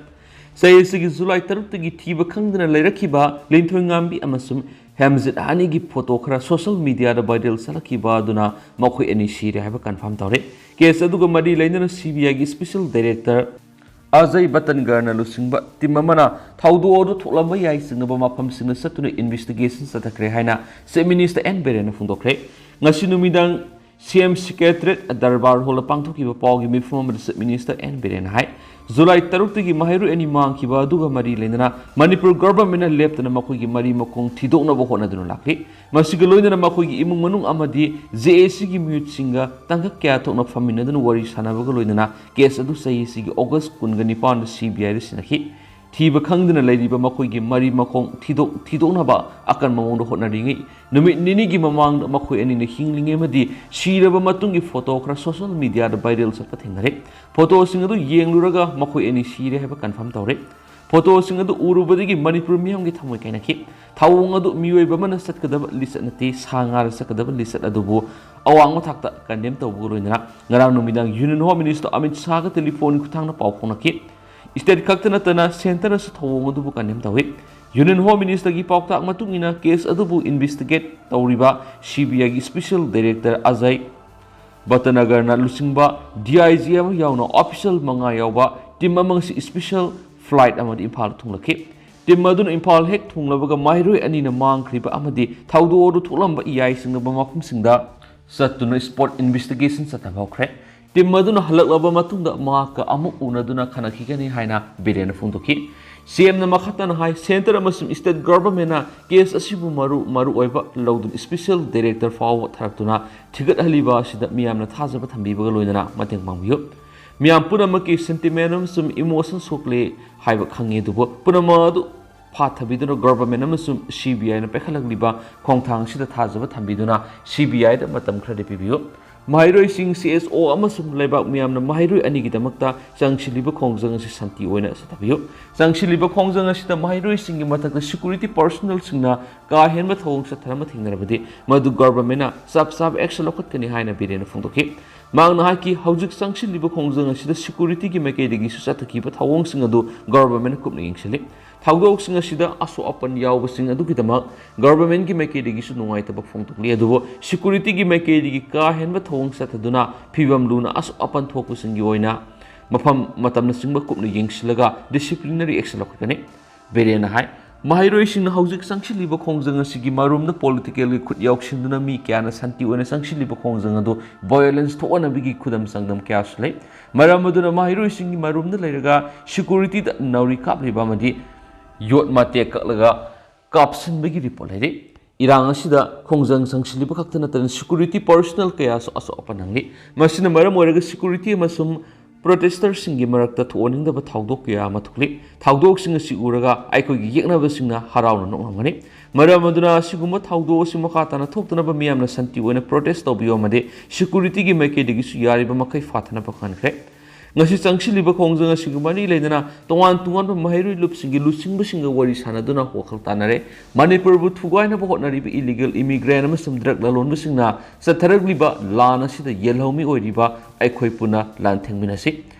ꯆꯍꯤ ꯑꯁꯤꯒꯤ ꯖꯨꯂꯥꯏ ꯇꯔꯨꯛꯇꯒꯤ ꯊꯤꯕ ꯈꯪꯗꯅ ꯂꯩꯔꯛꯈꯤꯕ ꯂꯤꯟꯊꯣꯏꯉꯥꯝꯕꯤ ꯑꯃꯁꯨꯡ ꯍꯦꯝꯖꯤꯠ ꯑꯅꯤꯒꯤ photo ꯈꯔ social mediaꯗ viral ꯆꯠꯂꯛꯈꯤꯕ ꯑꯗꯨꯅ ꯃꯈꯣꯏ ꯑꯅꯤ ꯁꯤꯔꯦ ꯍꯥꯏꯕ confirm ꯇꯧꯔꯦ꯫ Case ꯑꯗꯨꯒ ꯃꯔꯤ ꯂꯩꯅꯅ ꯁꯤ ꯕꯤ ꯑꯥꯏꯒꯤ special director ꯑꯖꯌ ꯕꯇꯟꯒꯔꯅ ꯂꯨꯆꯤꯡꯕ team ꯑꯃꯅ ꯊꯧꯗꯣꯛ ꯑꯗꯨ ꯊꯣꯛꯂꯝꯕ ꯌꯥꯏ ꯆꯤꯡꯅꯕ ꯃꯐꯝꯁꯤꯡꯗ ꯆꯠꯇꯨꯅ investigation ꯆꯠꯊꯈ꯭ꯔꯦ ꯍꯥꯏꯅ Chief Minister ꯑꯦꯟ ꯕꯤꯔꯦꯟꯅ ꯐꯣꯡꯗꯣꯛꯈ꯭ꯔꯦ꯫ ꯉꯁꯤ ꯅꯨꯃꯤꯗꯥꯡ ꯁꯤ ꯑꯦꯝ ꯁꯦꯀ꯭ꯔꯦꯇꯔꯤꯌꯦꯠ ꯗꯔꯕꯥꯔ ꯍꯣꯜꯗ ꯄꯥꯡꯊꯣꯛꯈꯤꯕ ꯄꯥꯎꯒꯤ ꯃꯤꯐꯝ ꯑꯃꯗ ꯆꯤꯐ ꯃꯤꯅꯤꯁꯇꯔ ꯑꯦꯟ ꯕꯤꯔꯦꯟꯅ ꯍꯥꯏ, ꯖꯨꯂꯥꯏ ꯇꯔꯨꯛꯇꯒꯤ ꯃꯍꯩꯔꯣꯏ ꯑꯅꯤ ꯃꯥꯡꯈꯤꯕ ꯑꯗꯨꯒ ꯃꯔꯤ ꯂꯩꯅꯅ ꯃꯅꯤꯄꯨꯔ ꯒꯚꯔꯟꯃꯦꯟꯠꯅ ꯂꯦꯞꯇꯅ ꯃꯈꯣꯏꯒꯤ ꯃꯔꯤ ꯃꯈꯣꯡ ꯊꯤꯗꯣꯛꯅꯕ ꯍꯣꯠꯅꯗꯨꯅ ꯂꯥꯛꯂꯤ꯫ ꯃꯁꯤꯒ ꯂꯣꯏꯅꯅ ꯃꯈꯣꯏꯒꯤ ꯏꯃꯨꯡ ꯃꯅꯨꯡ ꯑꯃꯗꯤ ꯖꯦ ꯑꯦ ꯁꯤꯒꯤ ꯃꯤꯍꯨꯠꯁꯤꯡꯒ ꯇꯥꯡꯀꯛ ꯀꯌꯥ ꯊꯣꯛꯅ ꯐꯝꯃꯤꯟꯅꯗꯨꯅ ꯋꯥꯔꯤ ꯁꯥꯟꯅꯕꯒ ꯂꯣꯏꯅꯅ ꯀꯦꯁ ꯑꯗꯨ ꯆꯍꯤꯁꯤꯒꯤ ꯑꯣꯒꯁ ꯀꯨꯟꯒ ꯅꯤꯄꯥꯟꯗ ꯁꯤ ꯕꯤ ꯑꯥꯏꯗ ꯁꯤꯟꯅꯈꯤ꯫ ꯊꯤꯕ ꯈꯪꯗꯅ ꯂꯩꯔꯤꯕ ꯃꯈꯣꯏꯒꯤ ꯃꯔꯤ ꯃꯈꯣꯡ ꯊꯤꯗꯣꯛ-, ꯊꯤꯗꯣꯛꯅꯕ ꯑꯀꯟꯕ ꯃꯑꯣꯡꯗ ꯍꯣꯠꯅꯔꯤꯉꯩ, ꯅꯨꯃꯤꯠ ꯅꯤꯅꯤꯒꯤ ꯃꯃꯥꯡꯗ ꯃꯈꯣꯏ ꯑꯅꯤꯅ ꯍꯤꯡꯂꯤꯉꯩ ꯑꯃꯗꯤ ꯁꯤꯔꯕ ꯃꯇꯨꯡꯒꯤ ꯐꯣꯇꯣ ꯈꯔ ꯁꯣꯁꯤꯌꯦꯜ ꯃꯤꯗꯤꯌꯥꯗ ꯚꯥꯏꯔꯦꯜ ꯆꯠꯄ ꯊꯦꯡꯅꯔꯦ꯫ ꯐꯣꯇꯣꯁꯤꯡ ꯑꯗꯨ ꯌꯦꯡꯂꯨꯔꯒ ꯃꯈꯣꯏ ꯑꯅꯤ ꯁꯤꯔꯦ ꯍꯥꯏꯕ ꯀꯟꯐꯥꯔꯝ ꯇꯧꯔꯦ꯫ ꯐꯣꯇꯣꯁꯤꯡ ꯑꯗꯨ ꯎꯔꯨꯕꯗꯒꯤ ꯃꯅꯤꯄꯨꯔ ꯃꯤꯌꯥꯝꯒꯤ ꯊꯃꯣꯏ ꯀꯥꯏꯅꯈꯤ꯫ ꯊꯧꯑꯣꯡ ꯑꯗꯨ ꯃꯤꯑꯣꯏꯕ ꯑꯃꯅ ꯆꯠꯀꯗꯕ ꯂꯤꯆꯠ ꯅꯠꯇꯦ, ꯁꯥ ꯉꯥꯗ ꯆꯠꯀꯗꯕ ꯂꯤꯆꯠ ꯑꯗꯨꯕꯨ ꯑꯋꯥꯡꯕ ꯊꯥꯛꯇ ꯀꯟꯗꯦꯝ ꯇꯧꯕꯒ ꯂꯣꯏꯅꯅ ꯉꯔꯥꯡ ꯅꯨꯃꯤꯗꯥꯡ ꯌꯨꯅꯤꯌꯟ ꯍꯣꯝ ꯃꯤꯅꯤꯁꯇꯔ ꯑꯃꯤꯠ ꯁꯥꯍꯒ ꯇꯦꯂꯤꯐꯣꯟ ꯈꯨꯠꯊꯥꯡꯗ ꯄꯥꯎ ꯐꯥꯎꯅꯈꯤ꯫ ꯁ꯭ꯇꯦꯠ ꯈꯛꯇ ꯅꯠꯇꯅ ꯁꯦꯟꯇꯔꯅꯁꯨ ꯊꯧꯑꯣꯡ ꯑꯗꯨꯕꯨ ꯀꯟꯗꯦꯝ ꯇꯧꯏ꯫ ꯌꯨꯅꯤꯌꯟ ꯍꯣꯝ ꯃꯤꯅꯤꯁꯇꯔꯒꯤ ꯄꯥꯎꯇꯥꯛ ꯃꯇꯨꯡ ꯏꯟꯅ ꯀꯦꯁ ꯑꯗꯨꯕꯨ ꯏꯟꯚꯦꯁꯇꯤꯒꯦꯠ ꯇꯧꯔꯤꯕ ꯁꯤ ꯕꯤ ꯑꯥꯏꯒꯤ ꯁ꯭ꯄꯦꯁꯤꯌꯦꯜ ꯗꯥꯏꯔꯦꯛꯇꯔ ꯑꯖꯌ ꯚꯇꯅꯒꯔꯅ ꯂꯨꯆꯤꯡꯕ ꯗꯤ ꯑꯥꯏ ꯖꯤ ꯑꯃ ꯌꯥꯎꯅ ꯑꯣꯐꯤꯁꯤꯌꯦꯜ ꯃꯉꯥ ꯌꯥꯎꯕ ꯇꯤꯝ ꯑꯃ ꯉꯁꯤ ꯁ꯭ꯄꯦꯁꯤꯌꯦꯜ ꯐ꯭ꯂꯥꯏꯠ ꯑꯃꯗ ꯏꯝꯐꯥꯜꯗ ꯊꯨꯡꯂꯈꯤ꯫ ꯇꯤꯝ ꯑꯗꯨꯅ ꯏꯝꯐꯥꯜ ꯍꯦꯛ ꯊꯨꯡꯂꯕꯒ ꯃꯍꯩꯔꯣꯏ ꯑꯅꯤꯅ ꯃꯥꯡꯈ꯭ꯔꯤꯕ ꯑꯃꯗꯤ ꯊꯧꯗꯣꯛ ꯑꯗꯨ ꯊꯣꯛꯂꯝꯕ ꯏꯌꯥꯏꯁꯤꯡꯅꯕ ꯃꯐꯝꯁꯤꯡꯗ ꯆꯠꯇꯨꯅ ꯁ꯭ꯄꯣꯠ ꯏꯟꯚꯦꯁꯇꯤꯒꯦꯁꯟ ꯆꯠꯊꯕ ꯍꯧꯈ꯭ꯔꯦ꯫ ꯇꯤꯝ ꯑꯗꯨꯅ ꯍꯜꯂꯛꯂꯕ ꯃꯇꯨꯡꯗ ꯃꯍꯥꯛꯀ ꯑꯃꯨꯛ ꯎꯅꯗꯨꯅ ꯈꯟꯅꯈꯤꯒꯅꯤ ꯍꯥꯏꯅ ꯕꯤꯔꯦꯟꯅ ꯐꯣꯡꯗꯣꯛꯈꯤ꯫ ꯁꯤ ꯑꯦꯝꯅ ꯃꯈꯥ ꯇꯥꯅ ꯍꯥꯏ, ꯁꯦꯟꯇꯔ ꯑꯃꯁꯨꯡ ꯁ꯭ꯇꯦꯠ ꯒꯚꯔꯟꯃꯦꯟꯠꯅ ꯀꯦꯁ ꯑꯁꯤꯕꯨ ꯃꯔꯨ, ꯃꯔꯨ ꯑꯣꯏꯕ ꯂꯧꯗꯨꯅ ꯁ꯭ꯄꯦꯁꯤꯌꯦꯜ ꯗꯥꯏꯔꯦꯛꯇꯔ ꯐꯥꯎꯕ ꯊꯥꯔꯛꯇꯨꯅ ꯊꯤꯒꯠꯍꯜꯂꯤꯕ ꯑꯁꯤꯗ ꯃꯤꯌꯥꯝꯅ ꯊꯥꯖꯕ ꯊꯝꯕꯤꯕꯒ ꯂꯣꯏꯅꯅ ꯃꯇꯦꯡ ꯄꯥꯡꯕꯤꯌꯨ꯫ ꯃꯤꯌꯥꯝ ꯄꯨꯝꯅꯃꯛꯀꯤ ꯁꯦꯟꯇꯤꯃꯦꯟ ꯑꯃꯁꯨꯡ ꯏꯃꯣꯁꯟ ꯁꯣꯛꯂꯦ ꯍꯥꯏꯕ ꯈꯪꯉꯤ, ꯑꯗꯨꯕꯨ ꯄꯨꯝꯅꯃꯛ ꯑꯗꯨ ꯐꯥꯊꯕꯤꯗꯨꯅ ꯒꯚꯔꯟꯃꯦꯟꯠ ꯑꯃꯁꯨꯡ ꯁꯤ ꯕꯤ ꯑꯥꯏꯅ ꯄꯥꯏꯈꯠꯂꯛꯂꯤꯕ ꯈꯣꯡꯊꯥꯡ ꯑꯁꯤꯗ ꯊꯥꯖꯕ ꯊꯝꯕꯤꯗꯨꯅ ꯁꯤ ꯕꯤ ꯑꯥꯏꯗ ꯃꯇꯝ ꯈꯔꯗꯤ ꯄꯤꯕꯤꯌꯨ꯫ ꯃꯍꯩꯔꯣꯏꯁꯤꯡ, ꯁꯤ ꯑꯦꯁ ꯑꯣ ꯑꯃꯁꯨꯡ ꯂꯩꯕꯥꯛ ꯃꯤꯌꯥꯝꯅ ꯃꯍꯩꯔꯣꯏ ꯑꯅꯤꯒꯤꯗꯃꯛꯇ ꯆꯪꯁꯤꯜꯂꯤꯕ ꯈꯣꯡꯖꯪ ꯑꯁꯤ ꯁꯥꯟꯇꯤ ꯑꯣꯏꯅ ꯆꯠꯊꯕꯤꯌꯨ꯫ ꯆꯪꯁꯤꯜꯂꯤꯕ ꯈꯣꯡꯖꯪ ꯑꯁꯤꯗ ꯃꯍꯩꯔꯣꯏꯁꯤꯡꯒꯤ ꯃꯊꯛꯇ ꯁꯦꯀ꯭ꯌꯨꯔꯤꯇꯤ ꯄꯔꯁꯣꯅꯦꯜꯁꯤꯡꯅ ꯀꯥ ꯍꯦꯟꯕ ꯊꯧꯑꯣꯡ ꯆꯠꯊꯔꯝꯕ ꯊꯦꯡꯅꯔꯕꯗꯤ ꯃꯗꯨ ꯒꯚꯔꯟꯃꯦꯟꯠꯅ ꯆꯞ ꯆꯥꯕ ꯑꯦꯛꯁꯟ ꯂꯧꯈꯠꯀꯅꯤ ꯍꯥꯏꯅ ꯕꯤꯔꯦꯟꯅ ꯐꯣꯡꯗꯣꯛꯈꯤ꯫ ꯃꯍꯥꯛꯅ ꯍꯥꯏꯈꯤ, ꯍꯧꯖꯤꯛ ꯆꯪꯁꯤꯜꯂꯤꯕ ꯈꯣꯡꯖꯪ ꯑꯁꯤꯗ ꯁꯦꯀ꯭ꯌꯨꯔꯤꯇꯤꯒꯤ ꯃꯥꯏꯀꯩꯗꯒꯤꯁꯨ ꯆꯠꯊꯈꯤꯕ ꯊꯧꯑꯣꯡꯁꯤꯡ ꯑꯗꯨ ꯒꯚꯔꯟꯃꯦꯟꯠꯅ ꯀꯨꯞꯅ ꯌꯦꯡꯁꯤꯜꯂꯤ꯫ ꯊꯧꯗꯣꯛꯁꯤꯡ ꯑꯁꯤꯗ ꯑꯁꯣꯛ ꯑꯄꯟ ꯌꯥꯎꯕꯁꯤꯡ ꯑꯗꯨꯒꯤꯗꯃꯛ ꯒꯚꯔꯟꯃꯦꯟꯠꯀꯤ ꯃꯥꯏꯀꯩꯗꯒꯤꯁꯨ ꯅꯨꯡꯉꯥꯏꯇꯕ ꯐꯣꯡꯗꯣꯛꯂꯤ, ꯑꯗꯨꯕꯨ ꯁꯦꯀ꯭ꯌꯨꯔꯤꯇꯤꯒꯤ ꯃꯥꯏꯀꯩꯗꯒꯤ ꯀꯥ ꯍꯦꯟꯕ ꯊꯧꯑꯣꯡ ꯆꯠꯊꯗꯨꯅ ꯐꯤꯕꯝ ꯂꯨꯅ ꯑꯁꯣꯛ ꯑꯄꯟ ꯊꯣꯛꯄꯁꯤꯡꯒꯤ ꯑꯣꯏꯅ ꯃꯐꯝ ꯃꯇꯝꯅꯆꯤꯡꯕ ꯀꯨꯞꯅ ꯌꯦꯡꯁꯤꯜꯂꯒ ꯗꯤꯁꯤꯄ꯭ꯂꯤꯅꯔꯤ ꯑꯦꯛꯁꯟ ꯂꯧꯈꯠꯀꯅꯤ꯫ ꯕꯤꯔꯦꯟꯅ ꯍꯥꯏ, ꯃꯍꯩꯔꯣꯏꯁꯤꯡꯅ ꯍꯧꯖꯤꯛ ꯆꯪꯁꯤꯜꯂꯤꯕ ꯈꯣꯡꯖꯪ ꯑꯁꯤꯒꯤ ꯃꯔꯨꯝꯗ political ꯒꯤ ꯈꯨꯠ ꯌꯥꯎꯁꯤꯟꯗꯨꯅ ꯃꯤ ꯀꯌꯥꯅ ꯁꯥꯟꯇꯤ ꯑꯣꯏꯅ ꯆꯪꯁꯤꯜꯂꯤꯕ ꯈꯣꯡꯖꯪ ꯑꯗꯨ violence ꯊꯣꯛꯍꯟꯅꯕꯒꯤ ꯈꯨꯗꯝ ꯆꯥꯡꯗꯝ ꯀꯌꯥꯁꯨ ꯂꯩ꯫ ꯃꯔꯝ ꯑꯗꯨꯅ ꯃꯍꯩꯔꯣꯏꯁꯤꯡꯒꯤ ꯃꯔꯨꯝꯗ ꯂꯩꯔꯒ security ꯗ ꯅꯥꯎꯔꯤ ꯀꯥꯞꯂꯤꯕ ꯑꯃꯗꯤ ꯌꯣꯠ ꯃꯇꯦꯛ ꯀꯛꯂꯒ ꯀꯥꯞꯁꯤꯟꯕꯒꯤ report ꯂꯩꯔꯤ꯫ ꯏꯔꯥꯡ ꯑꯁꯤꯗ ꯈꯣꯡꯖꯪ ꯆꯪꯁꯤꯜꯂꯤꯕ ꯈꯛꯇ ꯅꯠꯇꯅ security personnel ꯀꯌꯥꯁꯨ ꯑꯁꯣꯛ ꯑꯄꯟ ꯅꯪꯂꯤ꯫ ꯃꯁꯤꯅ ꯃꯔꯝ ꯑꯣꯏꯔꯒ security ꯑꯃꯁꯨꯡ protester ꯁꯤꯡꯒꯤ ꯃꯔꯛꯇ ꯊꯣꯛꯍꯟꯅꯤꯡꯗꯕ ꯊꯧꯗꯣꯛ ꯀꯌꯥ ꯑꯃ ꯊꯣꯛꯂꯤ꯫ ꯊꯧꯗꯣꯛꯁꯤꯡ ꯑꯁꯤ ꯎꯔꯒ ꯑꯩꯈꯣꯏꯒꯤ ꯌꯦꯛꯅꯕꯁꯤꯡꯅ ꯍꯔꯥꯎꯅ ꯅꯣꯛꯂꯝꯒꯅꯤ꯫ ꯃꯔꯝ ꯑꯗꯨꯅ ꯑꯁꯤꯒꯨꯝꯕ ꯊꯧꯗꯣꯛ ꯑꯁꯤ ꯃꯈꯥ ꯇꯥꯅ ꯊꯣꯛꯇꯅꯕ ꯃꯤꯌꯥꯝꯅ ꯁꯥꯟꯇꯤ ꯑꯣꯏꯅ protest ꯇꯧꯕꯤꯌꯨ ꯑꯃꯗꯤ security ꯒꯤ ꯃꯥꯏꯀꯩꯗꯒꯤꯁꯨ ꯌꯥꯔꯤꯕ ꯃꯈꯩ ꯐꯥꯊꯅꯕ ꯈꯪꯍꯟꯈ꯭ꯔꯦ꯫ ꯉꯁꯤ ꯆꯪꯁꯤꯜꯂꯤꯕ ꯈꯣꯡꯖꯪ ꯑꯁꯤꯒ ꯃꯔꯤ ꯂꯩꯅꯅ ꯇꯣꯉꯥꯟ ꯇꯣꯉꯥꯟꯕ ꯃꯍꯩꯔꯣꯏ ꯂꯨꯞꯁꯤꯡꯒꯤ ꯂꯨꯆꯤꯡꯕꯁꯤꯡꯒ ꯋꯥꯔꯤ ꯁꯥꯅꯗꯨꯅ ꯋꯥꯈꯜ ꯇꯥꯅꯔꯦ꯫ ꯃꯅꯤꯄꯨꯔꯕꯨ ꯊꯨꯒꯥꯏꯅꯕ ꯍꯣꯠꯅꯔꯤꯕ illegal immigrant ꯑꯃꯁꯨꯡ drug ꯂꯂꯣꯟꯕꯁꯤꯡꯅ ꯆꯠꯊꯔꯛꯂꯤꯕ ꯂꯥꯟ ꯑꯁꯤꯗ ꯌꯦꯜꯍꯧꯃꯤ ꯑꯣꯏꯔꯤꯕ ꯑꯩꯈꯣꯏ ꯄꯨꯟꯅ ꯂꯥꯟꯊꯦꯡꯃꯤꯟꯅꯁꯤ꯫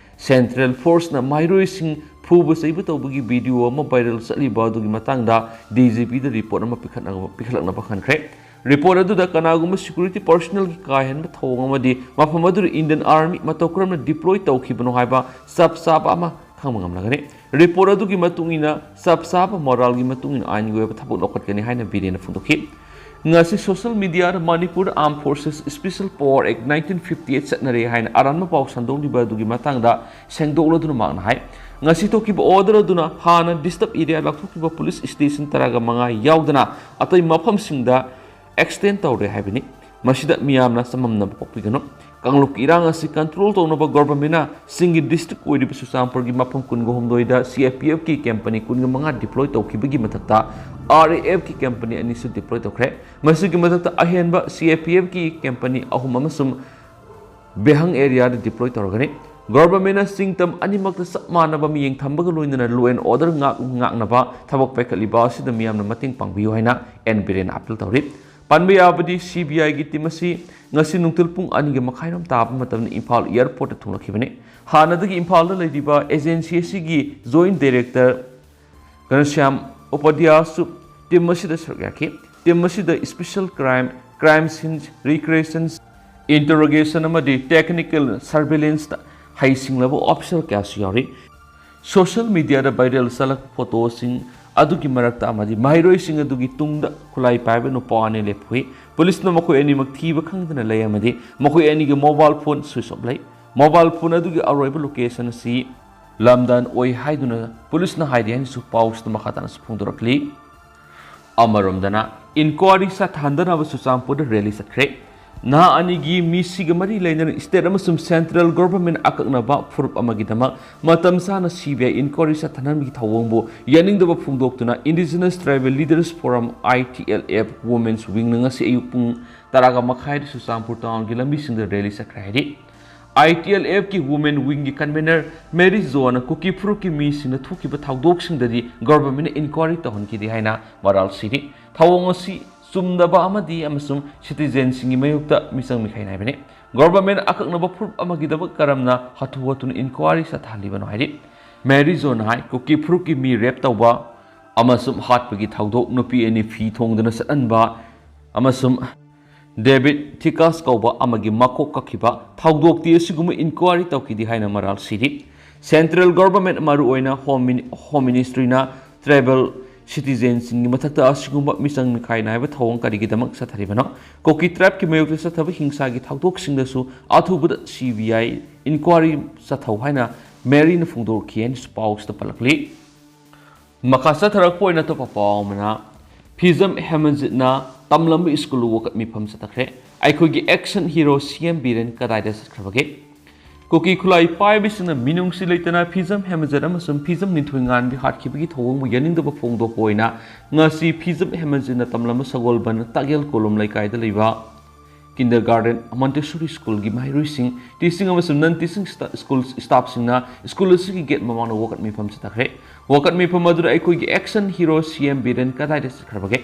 Central Force ꯅ ꯃꯍꯩꯔꯣꯏꯁꯤꯡ ꯐꯨꯕ ꯆꯩꯕ ꯇꯧꯕꯒꯤ video ꯑꯃ viral ꯆꯠꯂꯤꯕ ꯑꯗꯨꯒꯤ ꯃꯇꯥꯡꯗ D G P ꯗ report ꯑꯃ ꯄꯤꯈꯠꯅꯕ, ꯄꯤꯈꯠꯂꯛꯅꯕ ꯈꯟꯈ꯭ꯔꯦ꯫ Report ꯑꯗꯨꯗ ꯀꯅꯥꯒꯨꯝꯕ security personnel ꯒꯤ ꯀꯥ ꯍꯦꯟꯕ ꯊꯧꯑꯣꯡ ꯑꯃꯗꯤ ꯃꯐꯝ ꯑꯗꯨꯗ Indian Army ꯃꯇꯧ ꯀꯔꯝꯅ deploy ꯇꯧꯈꯤꯕꯅꯣ ꯍꯥꯏꯕ ꯆꯞ ꯆꯥꯕ ꯑꯃ ꯈꯪꯕ ꯉꯝꯂꯒꯅꯤ꯫ Report ꯑꯗꯨꯒꯤ ꯃꯇꯨꯡ ꯏꯟꯅ ꯆꯞ ꯆꯥꯕ ꯃꯣꯔꯥꯜꯒꯤ ꯃꯇꯨꯡ ꯏꯟꯅ ꯑꯥꯏꯟꯒꯤ ꯑꯣꯏꯕ ꯊꯕꯛ ꯂꯧꯈꯠꯀꯅꯤ ꯍꯥꯏꯅ ꯕꯤꯔꯦꯟꯅ ꯐꯣꯡꯗꯣꯛꯈꯤ꯫ ꯉꯁꯤ social media ꯗ ꯃꯅꯤꯄꯨꯔꯗ Armed Forces Special Power Act nineteen fifty eight ꯆꯠꯅꯔꯦ ꯍꯥꯏꯅ ꯑꯔꯥꯟꯕ ꯄꯥꯎ ꯁꯟꯗꯣꯛꯂꯤꯕ ꯑꯗꯨꯒꯤ ꯃꯇꯥꯡꯗ ꯁꯦꯡꯗꯣꯛꯂꯗꯨꯅ ꯃꯍꯥꯛꯅ ꯍꯥꯏ, ꯉꯁꯤ ꯊꯣꯛꯈꯤꯕ order ꯑꯗꯨꯅ ꯍꯥꯟꯅ disturb area ꯂꯥꯎꯊꯣꯛꯈꯤꯕ police station ꯇꯔꯥꯒ ꯃꯉꯥ ꯌꯥꯎꯗꯅ ꯑꯇꯩ ꯃꯐꯝꯁꯤꯡꯗ extend ꯇꯧꯔꯦ ꯍꯥꯏꯕꯅꯤ꯫ ꯃꯁꯤꯗ ꯃꯤꯌꯥꯝꯅ ꯆꯃꯝꯅꯕ ꯄꯣꯛꯄꯤꯒꯅꯨ꯫ ꯀꯥꯡꯂꯨꯞꯀꯤ ꯏꯔꯥꯡ ꯑꯁꯤ control ꯇꯧꯅꯕ government ꯅ ꯆꯤꯡꯒꯤ district ꯑꯣꯏꯔꯤꯕ ꯆꯨꯔꯆꯥꯟꯄꯨꯔꯒꯤ ꯃꯐꯝ ꯀꯨꯟꯒ ꯍꯨꯝꯗꯣꯏꯗ C A P F ꯀꯤ company ꯀꯨꯟꯒ ꯃꯉꯥ deploy ꯇꯧꯈꯤꯕꯒꯤ ꯃꯊꯛꯇ R A F ꯀꯤ company ꯑꯅꯤꯁꯨ deploy ꯇꯧꯈ꯭ꯔꯦ꯫ ꯃꯁꯤꯒꯤ ꯃꯊꯛꯇ ꯑꯍꯦꯟꯕ C A P F ꯀꯤ company ꯑꯍꯨꯝ ꯑꯃꯁꯨꯡ ꯕꯦꯍꯪ area ꯗ deploy ꯇꯧꯔꯒꯅꯤ꯫ Government ꯅ ꯆꯤꯡ ꯇꯝ ꯑꯅꯤꯃꯛꯇ ꯆꯞ ꯃꯥꯟꯅꯕ ꯃꯤꯠꯌꯦꯡ ꯊꯝꯕꯒ ꯂꯣꯏꯅꯅ law and order ꯉꯥꯛ-, ꯉꯥꯛꯅꯕ ꯊꯕꯛ ꯄꯥꯏꯈꯠꯂꯤꯕ ꯑꯁꯤꯗ ꯃꯤꯌꯥꯝꯅ ꯃꯇꯦꯡ ꯄꯥꯡꯕꯤꯌꯨ ꯍꯥꯏꯅ ꯑꯦꯟ ꯕꯤꯔꯦꯟꯅ appeal ꯇꯧꯔꯤ꯫ ꯄꯟꯕ ꯌꯥꯕꯗꯤ, C B I ꯒꯤ team ꯑꯁꯤ ꯉꯁꯤ ꯅꯨꯡꯊꯤꯜ ꯄꯨꯡ ꯑꯅꯤꯒ ꯃꯈꯥꯏꯔꯣꯝ ꯇꯥꯕ ꯃꯇꯝꯗ ꯏꯝꯐꯥꯜ airport ꯇ ꯊꯨꯡꯂꯛꯈꯤꯕꯅꯤ꯫ ꯍꯥꯟꯅꯗꯒꯤ ꯏꯝꯐꯥꯜꯗ ꯂꯩꯔꯤꯕ agency ꯑꯁꯤꯒꯤ joint director ꯘꯅꯁ꯭ꯌꯥꯝ ꯎꯄꯥꯙ꯭ꯌꯥꯌꯁꯨ team ꯑꯁꯤꯗ ꯁꯔꯨꯛ ꯌꯥꯈꯤ꯫ Team ꯑꯁꯤꯗ special crime, crime scene recreation, interrogation ꯑꯃꯗꯤ technical surveillance ꯇ ꯍꯩꯁꯤꯡꯂꯕ officer ꯀꯌꯥꯁꯨ ꯌꯥꯎꯔꯤ꯫ Social media ꯗ viral ꯆꯠꯂꯛꯄ photo ꯁꯤꯡ ꯑꯗꯨꯒꯤ ꯃꯔꯛꯇ ꯑꯃꯗꯤ ꯃꯍꯩꯔꯣꯏꯁꯤꯡ ꯑꯗꯨꯒꯤ ꯇꯨꯡꯗ ꯈꯨꯠꯂꯥꯏ ꯄꯥꯏꯕ ꯅꯨꯄꯥ ꯑꯅꯤ ꯂꯦꯞꯍꯧꯏ꯫ ꯄꯨꯂꯤꯁꯅ ꯃꯈꯣꯏ ꯑꯅꯤꯃꯛ ꯊꯤꯕ ꯈꯪꯗꯅ ꯂꯩ ꯑꯃꯗꯤ ꯃꯈꯣꯏ ꯑꯅꯤꯒꯤ mobile phone switch off ꯂꯩ꯫ Mobile phone ꯑꯗꯨꯒꯤ ꯑꯔꯣꯏꯕ location ꯑꯁꯤ ꯂꯝꯗꯥꯟ ꯑꯣꯏ ꯍꯥꯏꯗꯨꯅ ꯄꯨꯂꯤꯁꯅ ꯍꯥꯏꯔꯤ ꯍꯥꯏꯅꯁꯨ ꯄꯥꯎꯁꯤꯗ ꯃꯈꯥ ꯇꯥꯅꯁꯨ ꯐꯣꯡꯗꯣꯔꯛꯂꯤ꯫ ꯑꯃꯔꯣꯝꯗꯅ, inquiry ꯁꯥꯊꯥꯟꯗꯅꯕ ꯆꯨꯔꯆꯥꯟꯄꯨꯔꯗ rally ꯆꯠꯈ꯭ꯔꯦ꯫ ꯅꯍꯥ ꯑꯅꯤꯒꯤ ꯃꯤꯁꯤꯒ ꯃꯔꯤ ꯂꯩꯅꯅ state ꯑꯃꯁꯨꯡ central government ꯑꯀꯛꯅꯕ ꯐꯨꯔꯨꯞ ꯑꯃꯒꯤꯗꯃꯛ ꯃꯇꯝ ꯆꯥꯅ C B I inquiry ꯆꯠꯊꯍꯟꯕꯒꯤ ꯊꯧꯑꯣꯡꯕꯨ ꯌꯥꯅꯤꯡꯗꯕ ꯐꯣꯡꯗꯣꯛꯇꯨꯅ Indigenous Tribal Leaders Forum, I T L F, Women's Wingꯅ ꯉꯁꯤ ꯑꯌꯨꯛ ꯄꯨꯡ ꯇꯔꯥꯒ ꯃꯈꯥꯏꯗ ꯆꯨꯔꯆꯥꯟꯄꯨꯔ townꯒꯤ ꯂꯝꯕꯤꯁꯤꯡꯗ rally ꯆꯠꯈ꯭ꯔꯦ ꯍꯥꯏꯔꯤ꯫ I T L Fꯀꯤ Women Wingꯒꯤ convener Mary ꯖꯣꯅ ꯀꯨꯀꯤ ꯐꯨꯔꯨꯞꯀꯤ ꯃꯤꯁꯤꯡꯅ ꯊꯣꯛꯈꯤꯕ ꯊꯧꯗꯣꯛꯁꯤꯡꯗꯗꯤ governmentꯅ inquiry ꯇꯧꯍꯟꯈꯤꯗꯦ ꯍꯥꯏꯅ ꯃꯔꯥꯜ ꯁꯤꯔꯤ꯫ ꯊꯧꯑꯣꯡ ꯑꯁꯤ ꯆꯨꯝꯗꯕ ꯑꯃꯗꯤ ꯑꯃꯁꯨꯡ citizenꯁꯤꯡꯒꯤ ꯃꯥꯌꯣꯛꯇ ꯃꯤꯆꯪ ꯃꯤꯈꯥꯏ ꯅꯥꯏꯕꯅꯤ꯫ Government ꯑꯀꯛꯅꯕ ꯐꯨꯔꯨꯞ ꯑꯃꯒꯤꯗꯃꯛ ꯀꯔꯝꯅ ꯍꯥꯊꯨ ꯍꯥꯊꯨꯅ inquiry ꯆꯠꯊꯍꯜꯂꯤꯕꯅꯣ ꯍꯥꯏꯔꯤ꯫ ꯃꯦꯔꯤ ꯖꯣꯅ ꯍꯥꯏ, ꯀꯨꯀꯤ ꯐꯨꯔꯨꯞꯀꯤ ꯃꯤ rape ꯇꯧꯕ ꯑꯃꯁꯨꯡ ꯍꯥꯠꯄꯒꯤ ꯊꯧꯗꯣꯛ, ꯅꯨꯄꯤ ꯑꯅꯤ ꯐꯤ ꯊꯣꯡꯗꯨꯅ ꯆꯠꯍꯟꯕ ꯑꯃꯁꯨꯡ ꯗꯦꯕꯤꯠ ꯊꯤꯀꯥꯁ ꯀꯧꯕ ꯑꯃꯒꯤ ꯃꯀꯣꯛ ꯀꯛꯈꯤꯕ ꯊꯧꯗꯣꯛꯇꯤ ꯑꯁꯤꯒꯨꯝꯕ inquiry ꯇꯧꯈꯤꯗꯦ ꯍꯥꯏꯅ ꯃꯔꯥꯜ ꯁꯤꯔꯤ꯫ Central government, ꯃꯔꯨꯑꯣꯏꯅ Home Min-, Home Ministryꯅ tribal citizenꯁꯤꯡꯒꯤ ꯃꯊꯛꯇ ꯑꯁꯤꯒꯨꯝꯕ ꯃꯤꯆꯪ ꯃꯤꯈꯥꯏ ꯅꯥꯏꯕ ꯊꯧꯑꯣꯡ ꯀꯔꯤꯒꯤꯗꯃꯛ ꯆꯠꯊꯔꯤꯕꯅꯣ? ꯀꯨꯀꯤ tribeꯀꯤ ꯃꯥꯌꯣꯛꯇ ꯆꯠꯊꯕ ꯍꯤꯡꯁꯥꯒꯤ ꯊꯧꯗꯣꯛꯁꯤꯡꯗꯁꯨ ꯑꯊꯨꯕꯗ C B I inquiry ꯆꯠꯊꯧ ꯍꯥꯏꯅ ꯃꯦꯔꯤꯅ ꯐꯣꯡꯗꯣꯔꯛꯈꯤ ꯍꯥꯏꯅꯁꯨ ꯄꯥꯎꯁꯤꯗ ꯄꯜꯂꯛꯂꯤ꯫ ꯃꯈꯥ ꯆꯠꯊꯔꯛꯄ ꯑꯣꯏꯅ ꯑꯇꯣꯞꯄ ꯄꯥꯎ ꯑꯃꯅ, ꯐꯤꯖꯝ ꯍꯦꯃꯟꯖꯤꯠꯅ ꯇꯝꯂꯝꯕ ꯁ꯭ꯀꯨꯜ ꯋꯥꯀꯠ ꯃꯤꯐꯝ ꯆꯠꯊꯈ꯭ꯔꯦ꯫ ꯑꯩꯈꯣꯏꯒꯤ action hero C M Biren ꯀꯗꯥꯏꯗ ꯆꯠꯈ꯭ꯔꯕꯒꯦ? ꯀꯨꯀꯤ ꯈꯨꯠꯂꯥꯏ ꯄꯥꯏꯕꯁꯤꯡꯅ ꯃꯤꯅꯨꯡꯁꯤ ꯂꯩꯇꯅ ꯐꯤꯖꯝ ꯍꯦꯃꯟꯖꯤꯠ ꯑꯃꯁꯨꯡ ꯐꯤꯖꯝ ꯅꯤꯡꯊꯣꯏꯉꯥꯟꯕꯤ ꯍꯥꯠꯈꯤꯕꯒꯤ ꯊꯧꯑꯣꯡꯕꯨ ꯌꯥꯅꯤꯡꯗꯕ ꯐꯣꯡꯗꯣꯛꯄ ꯑꯣꯏꯅ ꯉꯁꯤ ꯐꯤꯖꯝ ꯍꯦꯃꯟꯖꯤꯠꯅ ꯇꯝꯂꯝꯕ ꯁꯒꯣꯜꯕꯟ ꯇꯥꯒꯦꯜ ꯀꯣꯂꯨꯝ ꯂꯩꯀꯥꯏꯗ ꯂꯩꯕ kindergarten, Montessori schoolꯒꯤ ꯃꯍꯩꯔꯣꯏꯁꯤꯡ, teaching ꯑꯃꯁꯨꯡ non teaching sta-, school staffꯁꯤꯡꯅ ꯁ꯭ꯀꯨꯜ ꯑꯁꯤꯒꯤ gate ꯃꯃꯥꯡꯗ ꯋꯥꯀꯠ ꯃꯤꯐꯝ ꯆꯠꯊꯈ꯭ꯔꯦ꯫ ꯋꯥꯀꯠ ꯃꯤꯐꯝ ꯑꯗꯨꯗ ꯑꯩꯈꯣꯏꯒꯤ action hero C M Biren ꯀꯗꯥꯏꯗ ꯆꯠꯈ꯭ꯔꯕꯒꯦ?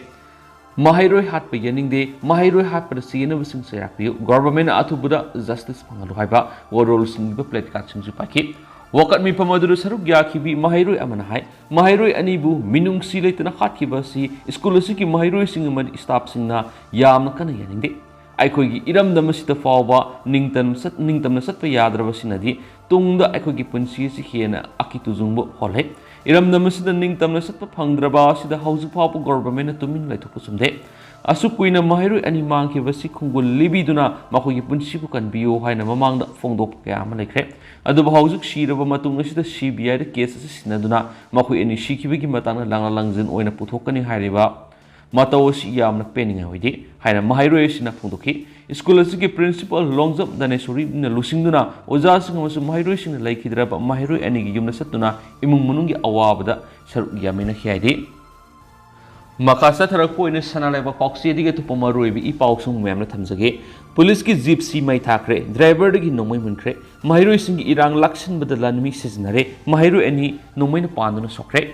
ꯃꯍꯩꯔꯣꯏ ꯍꯥꯠꯄ ꯌꯥꯅꯤꯡꯗꯦ, ꯃꯍꯩꯔꯣꯏ ꯍꯥꯠꯄꯗ ꯆꯦꯟꯅꯕꯁꯤꯡ ꯆꯩꯔꯥꯛꯄꯤꯌꯨ, governmentꯅ ꯑꯊꯨꯕꯗ justice ꯐꯪꯍꯜꯂꯨ ꯍꯥꯏꯕ ꯋꯥꯔꯣꯜꯁꯤꯡ ꯏꯕ placardꯁꯤꯡꯁꯨ ꯄꯥꯏꯈꯤ꯫ ꯋꯥꯀꯠ ꯃꯤꯐꯝ ꯑꯗꯨꯗ ꯁꯔꯨꯛ ꯌꯥꯈꯤꯕꯤ ꯃꯍꯩꯔꯣꯏ ꯑꯃꯅ ꯍꯥꯏ, ꯃꯍꯩꯔꯣꯏ ꯑꯅꯤꯕꯨ ꯃꯤꯅꯨꯡꯁꯤ ꯂꯩꯇꯅ ꯍꯥꯠꯈꯤꯕ ꯑꯁꯤ ꯁ꯭ꯀꯨꯜ ꯑꯁꯤꯒꯤ ꯃꯍꯩꯔꯣꯏꯁꯤꯡ ꯑꯃꯗꯤ staffꯁꯤꯡꯅ ꯌꯥꯝꯅ ꯀꯟꯅ ꯌꯥꯅꯤꯡꯗꯦ꯫ ꯑꯩꯈꯣꯏꯒꯤ ꯏꯔꯝꯗꯝ ꯑꯁꯤꯗ ꯐꯥꯎꯕ ꯅꯤꯡꯇꯝ ꯆꯠ-, ꯅꯤꯡꯇꯝꯅ ꯆꯠꯄ ꯌꯥꯗ꯭ꯔꯕꯁꯤꯅꯗꯤ ꯇꯨꯡꯗ ꯑꯩꯈꯣꯏꯒꯤ ꯄꯨꯟꯁꯤ ꯑꯁꯤ ꯍꯦꯟꯅ ꯑꯀꯤ ꯇꯨꯖꯨꯡꯕ ꯍꯣꯜꯂꯦ꯫ ꯏꯔꯝꯗꯝ ꯑꯁꯤꯗ ꯅꯤꯡꯇꯝꯅ ꯆꯠꯄ ꯐꯪꯗ꯭ꯔꯕ ꯑꯁꯤꯗ ꯍꯧꯖꯤꯛ ꯐꯥꯎꯕ ꯒꯣꯚꯔꯟꯃꯦꯟꯠꯅ ꯇꯨꯃꯤꯟ ꯂꯩꯊꯣꯛꯄ ꯆꯨꯝꯗꯦ꯫ ꯑꯁꯨꯛ ꯀꯨꯏꯅ ꯃꯍꯩꯔꯣꯏ ꯑꯅꯤ ꯃꯥꯡꯈꯤꯕꯁꯤ ꯈꯣꯡꯒꯨꯜ ꯂꯤꯕꯤꯗꯨꯅ ꯃꯈꯣꯏꯒꯤ ꯄꯨꯟꯁꯤꯕꯨ ꯀꯟꯕꯤꯌꯨ ꯍꯥꯏꯅ ꯃꯃꯥꯡꯗ ꯐꯣꯡꯗꯣꯛꯄ ꯀꯌꯥ ꯑꯃ ꯂꯩꯈ꯭ꯔꯦ꯫ ꯑꯗꯨꯕꯨ ꯍꯧꯖꯤꯛ ꯁꯤꯔꯕ ꯃꯇꯨꯡ ꯑꯁꯤꯗ ꯁꯤ ꯕꯤ ꯑꯥꯏꯗ ꯀꯦꯁ ꯑꯁꯤ ꯁꯤꯟꯅꯗꯨꯅ ꯃꯈꯣꯏ ꯑꯅꯤ ꯁꯤꯈꯤꯕꯒꯤ ꯃꯇꯥꯡꯗ ꯂꯥꯡꯂꯥ ꯂꯥꯡꯖꯤꯟ ꯑꯣꯏꯅ ꯄꯨꯊꯣꯛꯀꯅꯤ ꯍꯥꯏꯔꯤꯕ ꯃꯇꯧ ꯑꯁꯤ ꯌꯥꯝꯅ ꯄꯦꯟꯅꯤꯡꯉꯥꯏ ꯑꯣꯏꯗꯦ ꯍꯥꯏꯅ ꯃꯍꯩꯔꯣꯏ ꯑꯁꯤꯅ ꯐꯣꯡꯗꯣꯛꯈꯤ꯫ ꯁ꯭ꯀꯨꯜ ꯑꯁꯤꯒꯤ ꯄ꯭ꯔꯤꯟꯁꯤꯄꯥꯜ ꯂꯣꯡꯖꯝ ꯙꯅꯦꯁꯣꯔꯤꯅ ꯂꯨꯆꯤꯡꯗꯨꯅ ꯑꯣꯖꯥꯁꯤꯡ ꯑꯃꯁꯨꯡ ꯃꯍꯩꯔꯣꯏꯁꯤꯡꯅ ꯂꯩꯈꯤꯗ꯭ꯔꯕ ꯃꯍꯩꯔꯣꯏ ꯑꯅꯤꯒꯤ ꯌꯨꯝꯗ ꯆꯠꯇꯨꯅ ꯏꯃꯨꯡ ꯃꯅꯨꯡꯒꯤ ꯑꯋꯥꯕꯗ ꯁꯔꯨꯛ ꯌꯥꯃꯤꯟꯅꯈꯤ ꯍꯥꯏꯗꯤ꯫ ꯃꯈꯥ ꯆꯠꯊꯔꯛꯄ ꯑꯣꯏꯅ ꯁꯅꯥ ꯂꯩꯕꯥꯛ ꯄꯥꯎꯆꯦꯗꯒꯤ ꯑꯇꯣꯞꯄ ꯃꯔꯨꯑꯣꯏꯕ ꯏ ꯄꯥꯎꯁꯤꯡ ꯃꯌꯥꯝꯅ ꯊꯝꯖꯒꯦ꯫ ꯄꯨꯂꯤꯁꯀꯤ ꯖꯤꯞꯁꯤ ꯃꯩ ꯊꯥꯈ꯭ꯔꯦ, ꯗ꯭ꯔꯥꯏꯚꯔꯗꯒꯤ ꯅꯣꯡꯃꯩ ꯃꯨꯟꯈ꯭ꯔꯦ, ꯃꯍꯩꯔꯣꯏꯁꯤꯡꯒꯤ ꯏꯔꯥꯡ ꯂꯥꯛꯁꯤꯟꯕꯗ ꯂꯥꯟꯃꯤ ꯁꯤꯖꯤꯟꯅꯔꯦ, ꯃꯍꯩꯔꯣꯏ ꯑꯅꯤ ꯅꯣꯡꯃꯩꯅ ꯄꯥꯟꯗꯨꯅ ꯁꯣꯛꯈ꯭ꯔꯦ꯫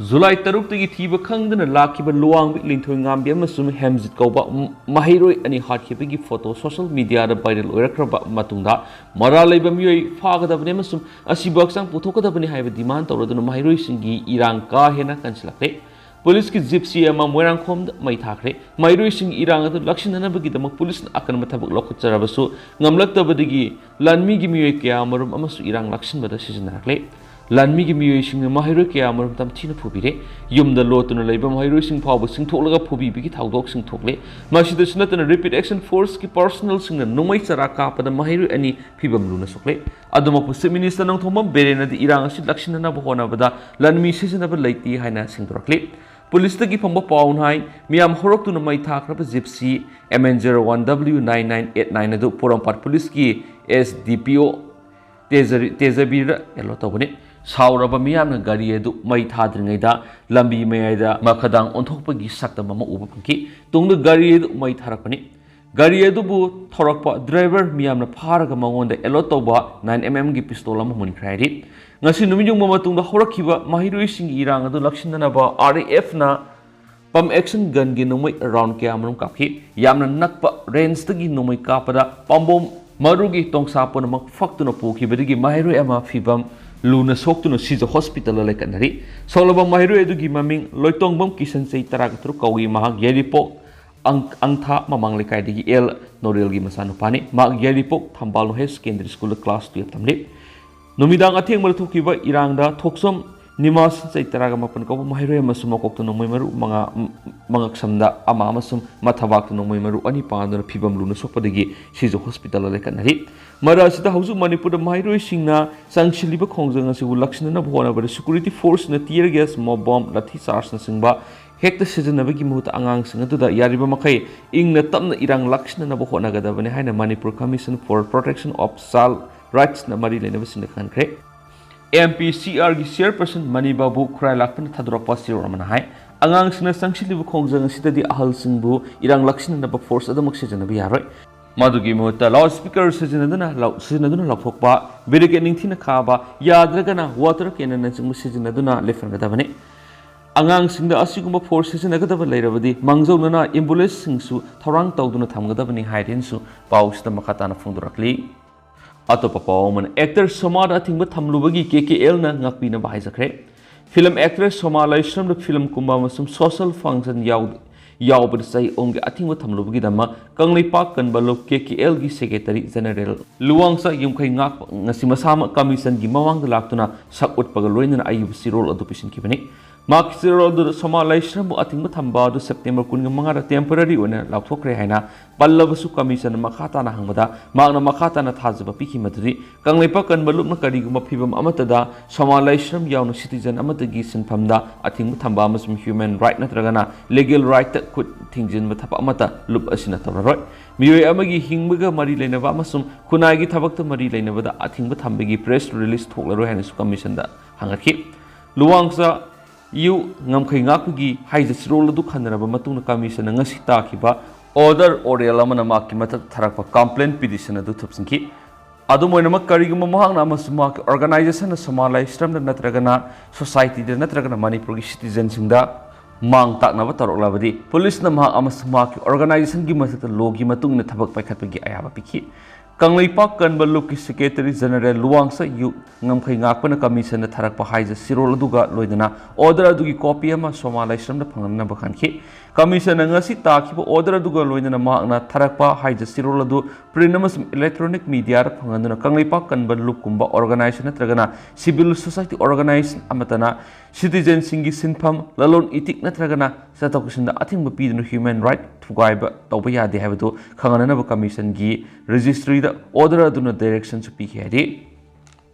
ꯖꯨꯂꯥꯏ ꯇꯔꯨꯛꯇꯒꯤ ꯊꯤꯕ ꯈꯪꯗꯅ ꯂꯥꯛꯈꯤꯕ ꯂꯨꯋꯥꯡꯕꯤ ꯂꯤꯟꯊꯣꯏꯉꯥꯝꯕꯤ ꯑꯃꯁꯨꯡ ꯍꯦꯝꯖꯤꯠ ꯀꯧꯕ ꯃꯍꯩꯔꯣꯏ ꯑꯅꯤ ꯍꯥꯠꯈꯤꯕꯒꯤ ꯐꯣꯇꯣ ꯁꯣꯁꯤꯌꯦꯜ ꯃꯤꯗꯤꯌꯥꯗ ꯚꯥꯏꯔꯦꯜ ꯑꯣꯏꯔꯛꯈ꯭ꯔꯕ ꯃꯇꯨꯡꯗ ꯃꯔꯥꯜ ꯂꯩꯕ ꯃꯤꯑꯣꯏ ꯐꯥꯒꯗꯕꯅꯤ ꯑꯃꯁꯨꯡ ꯑꯁꯤꯕꯨ ꯍꯛꯆꯥꯡ ꯄꯨꯊꯣꯛꯀꯗꯕꯅꯤ ꯍꯥꯏꯕ ꯗꯤꯃꯥꯟ ꯇꯧꯔꯗꯨꯅ ꯃꯍꯩꯔꯣꯏꯁꯤꯡꯒꯤ ꯏꯔꯥꯡ ꯀꯥ ꯍꯦꯟꯅ ꯀꯟꯁꯤꯜꯂꯛꯂꯦ꯫ ꯄꯨꯂꯤꯁꯀꯤ ꯖꯤꯞꯁꯤ ꯑꯃ ꯃꯣꯏꯔꯥꯡꯈꯣꯝꯗ ꯃꯩ ꯊꯥꯈ꯭ꯔꯦ꯫ ꯃꯍꯩꯔꯣꯏꯁꯤꯡꯒꯤ ꯏꯔꯥꯡ ꯑꯗꯨ ꯂꯥꯛꯁꯤꯟꯅꯅꯕꯒꯤꯗꯃꯛ ꯄꯨꯂꯤꯁꯅ ꯑꯀꯟꯕ ꯊꯕꯛ ꯂꯧꯈꯠꯆꯔꯕꯁꯨ ꯉꯝꯂꯛꯇꯕꯗꯒꯤ ꯂꯥꯟꯃꯤꯒꯤ ꯃꯤꯑꯣꯏ ꯀꯌꯥ ꯑꯃꯔꯣꯝ ꯑꯃꯁꯨ ꯏꯔꯥꯡ ꯂꯥꯛꯁꯤꯟꯕꯗ ꯁꯤꯖꯤꯟꯅꯔꯛꯂꯦ꯫ ꯂꯥꯟꯃꯤꯒꯤ ꯃꯤꯑꯣꯏꯁꯤꯡꯅ ꯃꯍꯩꯔꯣꯏ ꯀꯌꯥ ꯑꯃꯔꯣꯝ ꯇꯝꯊꯤꯅ ꯐꯨꯕꯤꯔꯦ꯫ ꯌꯨꯝꯗ ꯂꯣꯠꯇꯨꯅ ꯂꯩꯕ ꯃꯍꯩꯔꯣꯏꯁꯤꯡ ꯐꯥꯎꯕ ꯆꯤꯡꯊꯣꯛꯂꯒ ꯐꯨꯕꯤꯕꯒꯤ ꯊꯧꯗꯣꯛꯁꯤꯡ ꯊꯣꯛꯂꯦ꯫ ꯃꯁꯤꯗꯁꯨ ꯅꯠꯇꯅ ꯔꯦꯄꯤꯗ ꯑꯦꯛꯁꯟ ꯐꯣꯔꯁꯀꯤ ꯄꯥꯔꯁꯣꯅꯦꯜꯁꯤꯡꯅ ꯅꯣꯡꯃꯩ ꯆꯔꯥ ꯀꯥꯞꯄꯗ ꯃꯍꯩꯔꯣꯏ ꯑꯅꯤ ꯐꯤꯕꯝ ꯂꯨꯅ ꯁꯣꯛꯂꯦ꯫ ꯑꯗꯨꯃꯛꯄꯨ ꯆꯤꯐ ꯃꯤꯅꯤꯁꯇꯔ ꯅꯣꯡꯊꯣꯝꯕꯝ ꯕꯤꯔꯦꯟꯅꯗꯤ ꯏꯔꯥꯡ ꯑꯁꯤ ꯂꯥꯛꯁꯤꯟꯅꯅꯕ ꯍꯣꯠꯅꯕꯗ ꯂꯥꯟꯃꯤ ꯁꯤꯖꯤꯟꯅꯕ ꯂꯩꯇꯦ ꯍꯥꯏꯅ ꯁꯦꯡꯗꯣꯔꯛꯂꯤ꯫ ꯄꯨꯂꯤꯁꯇꯒꯤ ꯐꯪꯕ ꯄꯥꯎꯅ ꯍꯥꯏ, ꯃꯤꯌꯥꯝ ꯍꯧꯔꯛꯇꯨꯅ ꯃꯩ ꯊꯥꯈ꯭ꯔꯕ gypsy M N zero one W nine nine eight nine ꯑꯗꯨ ꯄꯣꯔꯣꯝꯄꯥꯠ ꯄꯨꯂꯤꯁꯀꯤ S D P O ꯇꯦꯖꯔꯤ-, ꯇꯦꯖꯕꯤꯔꯗ ꯑꯦꯂꯣꯠ ꯇꯧꯕꯅꯤ꯫ ꯁꯥꯎꯔꯕ ꯃꯤꯌꯥꯝꯅ ꯒꯥꯔꯤ ꯑꯗꯨ ꯃꯩ ꯊꯥꯗ꯭ꯔꯤꯉꯩꯗ ꯂꯝꯕꯤ ꯃꯌꯥꯏꯗ ꯃꯈꯥꯗꯥꯡ ꯑꯣꯟꯊꯣꯛꯄꯒꯤ ꯁꯛꯇꯝ ꯑꯃ ꯎꯕ ꯐꯪꯈꯤ꯫ ꯇꯨꯡꯗ ꯒꯥꯔꯤ ꯑꯗꯨ ꯃꯩ ꯊꯥꯔꯛꯄꯅꯤ꯫ ꯒꯥꯔꯤ ꯑꯗꯨꯕꯨ ꯊꯧꯔꯛꯄ ꯗ꯭ꯔꯥꯏꯚꯔ ꯃꯤꯌꯥꯝꯅ ꯐꯥꯔꯒ ꯃꯉꯣꯟꯗ ꯑꯦꯂꯣꯠ ꯇꯧꯕ nine M M ꯒꯤ ꯄꯤꯁꯇꯣꯜ ꯑꯃ ꯃꯨꯟꯈ꯭ꯔꯦ ꯍꯥꯏꯔꯤ꯫ ꯉꯁꯤ ꯅꯨꯃꯤꯠ ꯌꯨꯡꯕ ꯃꯇꯨꯡꯗ ꯍꯧꯔꯛꯈꯤꯕ ꯃꯍꯩꯔꯣꯏꯁꯤꯡꯒꯤ ꯏꯔꯥꯡ ꯑꯗꯨ ꯂꯥꯛꯁꯤꯟꯅꯅꯕ R A F ꯅ pump action gun ꯒꯤ ꯅꯣꯡꯃꯩ round ꯀꯌꯥ ꯑꯃꯔꯣꯝ ꯀꯥꯞꯈꯤ꯫ ꯌꯥꯝꯅ ꯅꯛꯄ range ꯇꯒꯤ ꯅꯣꯡꯃꯩ ꯀꯥꯞꯄꯗ ꯄꯥꯝꯕꯣꯝ ꯃꯔꯨꯒꯤ ꯇꯣꯡꯁꯥ ꯄꯨꯝꯅꯃꯛ ꯐꯛꯇꯨꯅ ꯄꯨꯈꯤꯕꯗꯒꯤ ꯃꯍꯩꯔꯣꯏ ꯑꯃ ꯐꯤꯕꯝ ꯂꯨꯅ ꯁꯣꯛꯇꯨꯅ ꯁꯤꯖ ꯍꯣꯁꯄꯤꯇꯥꯜꯗ ꯂꯩꯈꯠꯅꯔꯤ꯫ ꯁꯣꯛꯂꯕ ꯃꯍꯩꯔꯣꯏ ꯑꯗꯨꯒꯤ ꯃꯃꯤꯡ ꯂꯣꯏꯇꯣꯡꯕꯝ ꯀꯤꯁꯟ, ꯆꯍꯤ ꯇꯔꯥꯇꯔꯨꯛ ꯀꯧꯏ꯫ ꯃꯍꯥꯛ ꯌꯥꯏꯔꯤꯄꯣꯛ ꯑꯪ-, ꯑꯪꯊꯥ ꯃꯃꯥꯡ ꯂꯩꯀꯥꯏꯗꯒꯤ ꯑꯦꯜ ꯅꯣꯔꯦꯜꯒꯤ ꯃꯆꯥꯅꯨꯄꯥꯅꯤ꯫ ꯃꯍꯥꯛ ꯌꯥꯏꯔꯤꯄꯣꯛ ꯊꯝꯕꯥꯜ ꯍꯥꯌꯔ ꯁꯦꯀꯦꯟꯗꯔꯤ ꯁ꯭ꯀꯨꯜꯗ ꯀ꯭ꯂꯥꯁ ꯇꯨꯌꯦꯜꯞ ꯇꯝꯂꯤ꯫ ꯅꯨꯃꯤꯗꯥꯡ ꯑꯊꯦꯡꯕꯗ ꯊꯣꯛꯈꯤꯕ ꯏꯔꯥꯡꯗ ꯊꯣꯛꯆꯣꯝ ꯅꯤꯃꯥꯁ ꯆꯍꯤ ꯇꯔꯥꯒ ꯃꯥꯄꯟ ꯀꯧꯕ ꯃꯍꯩꯔꯣꯏ ꯑꯃꯁꯨꯡ ꯃꯀꯣꯛꯇ ꯅꯣꯡꯃꯩ ꯃꯔꯨ ꯃꯉꯥ, ꯃꯉꯛꯁꯝꯗ ꯑꯃ ꯑꯃꯁꯨꯡ ꯃꯊꯕꯥꯛꯇ ꯅꯣꯡꯃꯩ ꯃꯔꯨ ꯑꯅꯤ ꯄꯥꯟꯗꯨꯅ ꯐꯤꯚꯝ ꯂꯨꯅ ꯁꯣꯛꯄꯗꯒꯤ ꯁꯤꯖ ꯍꯣꯁꯄꯤꯇꯥꯜꯗ ꯂꯩꯈꯠꯅꯔꯤ꯫ ꯃꯔꯛ ꯑꯁꯤꯗ ꯍꯧꯖꯤꯛ ꯃꯅꯤꯄꯨꯔꯗ ꯃꯍꯩꯔꯣꯏꯁꯤꯡꯅ ꯆꯪꯁꯤꯜꯂꯤꯕ ꯈꯣꯡꯖꯪ ꯑꯁꯤꯕꯨ ꯂꯥꯛꯁꯤꯟꯅꯅꯕ ꯍꯣꯠꯅꯕꯗ security forceꯅ tear gas, mob bomb, ꯂꯥꯊꯤ ꯆꯥꯔꯖꯅꯆꯤꯡꯕ ꯍꯦꯛꯇ ꯁꯤꯖꯤꯟꯅꯕꯒꯤ ꯃꯍꯨꯠꯇ ꯑꯉꯥꯡꯁꯤꯡ ꯑꯗꯨꯗ ꯌꯥꯔꯤꯕ ꯃꯈꯩ ꯏꯪꯅ ꯇꯞꯅ ꯏꯔꯥꯡ ꯂꯥꯛꯁꯤꯟꯅꯅꯕ ꯍꯣꯠꯅꯒꯗꯕꯅꯤ ꯍꯥꯏꯅ Manipur Commission for Protection of Child Rightsꯅ ꯃꯔꯤ ꯂꯩꯅꯕꯁꯤꯡꯗ ꯈꯪꯍꯟꯈ꯭ꯔꯦ꯫ MPCRꯒꯤ chairperson ꯃꯅꯤ ꯕꯥꯕꯨ ꯈꯨꯔꯥꯏ ꯂꯥꯛꯄꯅ ꯊꯥꯗꯣꯔꯛꯄ ꯆꯦꯔꯣꯜ ꯑꯃꯅ ꯍꯥꯏ, ꯑꯉꯥꯡꯁꯤꯡꯅ ꯆꯪꯁꯤꯜꯂꯤꯕ ꯈꯣꯡꯖꯪ ꯑꯁꯤꯗꯗꯤ ꯑꯍꯜꯁꯤꯡꯕꯨ ꯏꯔꯥꯡ ꯂꯥꯛꯁꯤꯟꯅꯅꯕ force ꯑꯗꯨꯃꯛ ꯁꯤꯖꯤꯟꯅꯕ ꯌꯥꯔꯣꯏ꯫ ꯃꯗꯨꯒꯤ ꯃꯍꯨꯠꯇ loudspeaker ꯁꯤꯖꯤꯟꯅꯗꯨꯅ ꯂꯥꯎ-, ꯁꯤꯖꯤꯟꯅꯗꯨꯅ ꯂꯥꯎꯊꯣꯛꯄ, barricade ꯅꯤꯡꯊꯤꯅ ꯈꯥꯕ, ꯌꯥꯗ꯭ꯔꯒꯅ water cannonꯅꯆꯤꯡꯕ ꯁꯤꯖꯤꯟꯅꯗꯨꯅ ꯂꯦꯞꯍꯟꯒꯗꯕꯅꯤ꯫ ꯑꯉꯥꯡꯁꯤꯡꯗ ꯑꯁꯤꯒꯨꯝꯕ force ꯁꯤꯖꯤꯟꯅꯒꯗꯕ ꯂꯩꯔꯕꯗꯤ ꯃꯥꯡꯖꯧꯅꯅ ambulanceꯁꯤꯡꯁꯨ ꯊꯧꯔꯥꯡ ꯇꯧꯗꯨꯅ ꯊꯝꯒꯗꯕꯅꯤ ꯍꯥꯏꯔꯦꯅꯁꯨ ꯄꯥꯎꯁꯤꯗ ꯃꯈꯥ ꯇꯥꯅ ꯐꯣꯡꯗꯣꯔꯛꯂꯤ꯫ ꯑꯇꯣꯞꯄ ꯄꯥꯎ ꯑꯃꯅ, actor ꯁꯣꯃꯥꯗ ꯑꯊꯤꯡꯕ ꯊꯝꯂꯨꯕꯒꯤ KKLꯅ ꯉꯥꯛꯄꯤꯅꯕ ꯍꯥꯏꯖꯈ꯭ꯔꯦ꯫ Film actress ꯁꯣꯃꯥ ꯂꯥꯏꯁ꯭ꯔꯝꯗ film ꯀꯨꯝꯕ ꯑꯃꯁꯨꯡ social function ꯌꯥꯎ-, ꯌꯥꯎꯕꯗ ꯆꯍꯤ ꯑꯍꯨꯝꯒꯤ ꯑꯊꯤꯡꯕ ꯊꯝꯂꯨꯕꯒꯤꯗꯃꯛ ꯀꯪꯂꯩꯄꯥꯛ ꯀꯟꯕ ꯂꯨꯞ KKLꯒꯤ Secretary General ꯂꯨꯋꯥꯡꯆꯥ ꯌꯨꯝꯈꯩ ꯉꯥꯛꯄ ꯉꯁꯤ ꯃꯁꯥꯃꯛ Commissionꯒꯤ ꯃꯃꯥꯡꯗ ꯂꯥꯛꯇꯨꯅ ꯁꯛ ꯎꯠꯄꯒ ꯂꯣꯏꯅꯅ ꯑꯏꯕ ꯆꯦꯔꯣꯜ ꯑꯗꯨ ꯄꯤꯁꯤꯟꯈꯤꯕꯅꯤ꯫ ꯃꯍꯥꯛꯀꯤ ꯆꯦꯔꯣꯜ ꯑꯗꯨꯗ ꯁꯣꯃꯥ ꯂꯥꯏꯁ꯭ꯔꯝꯕꯨ ꯑꯊꯤꯡꯕ ꯊꯝꯕ ꯑꯗꯨ September ꯀꯨꯟꯒ ꯃꯉꯥꯗ temporary ꯑꯣꯏꯅ ꯂꯥꯎꯊꯣꯛꯈ꯭ꯔꯦ ꯍꯥꯏꯅ ꯄꯜꯂꯕꯁꯨ, Commissionꯅ ꯃꯈꯥ ꯇꯥꯅ ꯍꯪꯕꯗ ꯃꯍꯥꯛꯅ ꯃꯈꯥ ꯇꯥꯅ ꯊꯥꯖꯕ ꯄꯤꯈꯤ, ꯃꯗꯨꯗꯤ ꯀꯪꯂꯩꯄꯥꯛ ꯀꯟꯕ ꯂꯨꯞꯅ ꯀꯔꯤꯒꯨꯝꯕ ꯐꯤꯚꯝ ꯑꯃꯠꯇꯗ ꯁꯣꯃꯥ ꯂꯥꯏꯁ꯭ꯔꯝ ꯌꯥꯎꯅ citizen ꯑꯃꯠꯇꯒꯤ ꯁꯤꯟꯐꯝꯗ ꯑꯊꯤꯡꯕ ꯊꯝꯕ ꯑꯃꯁꯨꯡ human right ꯅꯠꯇ꯭ꯔꯒꯅ legal rightꯇ ꯈꯨꯠ ꯊꯤꯡꯖꯤꯟꯕ ꯊꯕꯛ ꯑꯃꯠꯇ ꯂꯨꯞ ꯑꯁꯤꯅ ꯇꯧꯔꯔꯣꯏ꯫ ꯃꯤꯑꯣꯏ ꯑꯃꯒꯤ ꯍꯤꯡꯕꯒ ꯃꯔꯤ ꯂꯩꯅꯕ ꯑꯃꯁꯨꯡ ꯈꯨꯟꯅꯥꯏꯒꯤ ꯊꯕꯛꯇ ꯃꯔꯤ ꯂꯩꯅꯕꯗ ꯑꯊꯤꯡꯕ ꯊꯝꯕꯒꯤ press release ꯊꯣꯛꯂꯔꯣꯏ ꯍꯥꯏꯅꯁꯨ Commissionꯗ ꯍꯪꯒꯠꯈꯤ꯫ ꯂꯨꯋꯥꯡꯆꯥ ꯌꯨ ꯉꯝꯈꯩ ꯉꯥꯛꯄꯒꯤ ꯍꯥꯏꯖ ꯆꯦꯔꯣꯜ ꯑꯗꯨ ꯈꯟꯅꯔꯕ ꯃꯇꯨꯡꯗ Commissionꯅ ꯉꯁꯤ ꯇꯥꯈꯤꯕ order oral ꯑꯃꯅ ꯃꯍꯥꯛꯀꯤ ꯃꯊꯛꯇ ꯊꯥꯔꯛꯄ complaint petition ꯑꯗꯨ ꯊꯨꯞꯆꯤꯟꯈꯤ꯫ ꯑꯗꯨꯝ ꯑꯣꯏꯅꯃꯛ, ꯀꯔꯤꯒꯨꯝꯕ ꯃꯍꯥꯛꯅ ꯑꯃꯁꯨꯡ ꯃꯍꯥꯛꯀꯤ organizationꯅ ꯁꯣꯃꯥ ꯂꯥꯏꯁ꯭ꯔꯝꯗ ꯅꯠꯇ꯭ꯔꯒꯅ societyꯗ ꯅꯠꯇ꯭ꯔꯒꯅ ꯃꯅꯤꯄꯨꯔꯒꯤ citizenꯁꯤꯡꯗ ꯃꯥꯡ ꯇꯥꯛꯅꯕ ꯇꯧꯔꯛꯂꯕꯗꯤ, policeꯅ ꯃꯍꯥꯛ ꯑꯃꯁꯨꯡ ꯃꯍꯥꯛꯀꯤ organizationꯒꯤ ꯃꯊꯛꯇ lawꯒꯤ ꯃꯇꯨꯡ ꯏꯟꯅ ꯊꯕꯛ ꯄꯥꯏꯈꯠꯄꯒꯤ ꯑꯌꯥꯕ ꯄꯤꯈꯤ꯫ ꯀꯪꯂꯩꯄꯥꯛ ꯀꯟꯕ ꯂꯨꯞꯀꯤ Secretary General ꯂꯨꯋꯥꯡꯁ ꯌꯨ ꯉꯝꯈꯩ ꯉꯥꯛꯄꯅ Commissionꯗ ꯊꯥꯔꯛꯄ ꯍꯥꯏꯖ ꯁꯤꯔꯣꯜ ꯑꯗꯨꯒ ꯂꯣꯏꯅꯅ order ꯑꯗꯨꯒꯤ copy ꯑꯃ ꯁꯣꯃꯥ ꯂꯥꯏꯁ꯭ꯔꯝꯗ ꯐꯪꯍꯟꯅꯕ ꯈꯟꯈꯤ꯫ Commissionꯅ ꯉꯁꯤ ꯇꯥꯈꯤꯕ order ꯑꯗꯨꯒ ꯂꯣꯏꯅꯅ ꯃꯍꯥꯛꯅ ꯊꯥꯔꯛꯄ ꯍꯥꯏꯖ ꯁꯤꯔꯣꯜ ꯑꯗꯨ print ꯑꯃꯁꯨꯡ electronic mediaꯗ ꯐꯪꯍꯟꯗꯨꯅ ꯀꯪꯂꯩꯄꯥꯛ ꯀꯟꯕ ꯂꯨꯞꯀꯨꯝꯕ organization ꯅꯠꯇ꯭ꯔꯒꯅ civil society organization ꯑꯃꯠꯇꯅ citizenꯁꯤꯡꯒꯤ ꯁꯤꯟꯐꯝ, ꯂꯂꯣꯟ ꯏꯇꯤꯛ ꯅꯠꯇ꯭ꯔꯒꯅ ꯆꯠꯊꯣꯛ ꯆꯠꯁꯤꯟꯗ ꯑꯊꯤꯡꯕ ꯄꯤꯗꯨꯅ human right ꯊꯨꯒꯥꯏꯕ ꯇꯧꯕ ꯌꯥꯗꯦ ꯍꯥꯏꯕꯗꯨ ꯈꯪꯍꯟꯅꯅꯕ Commissionꯒꯤ registryꯗ order ꯑꯗꯨꯅ directionꯁꯨ ꯄꯤꯈꯤ ꯍꯥꯏꯔꯤ꯫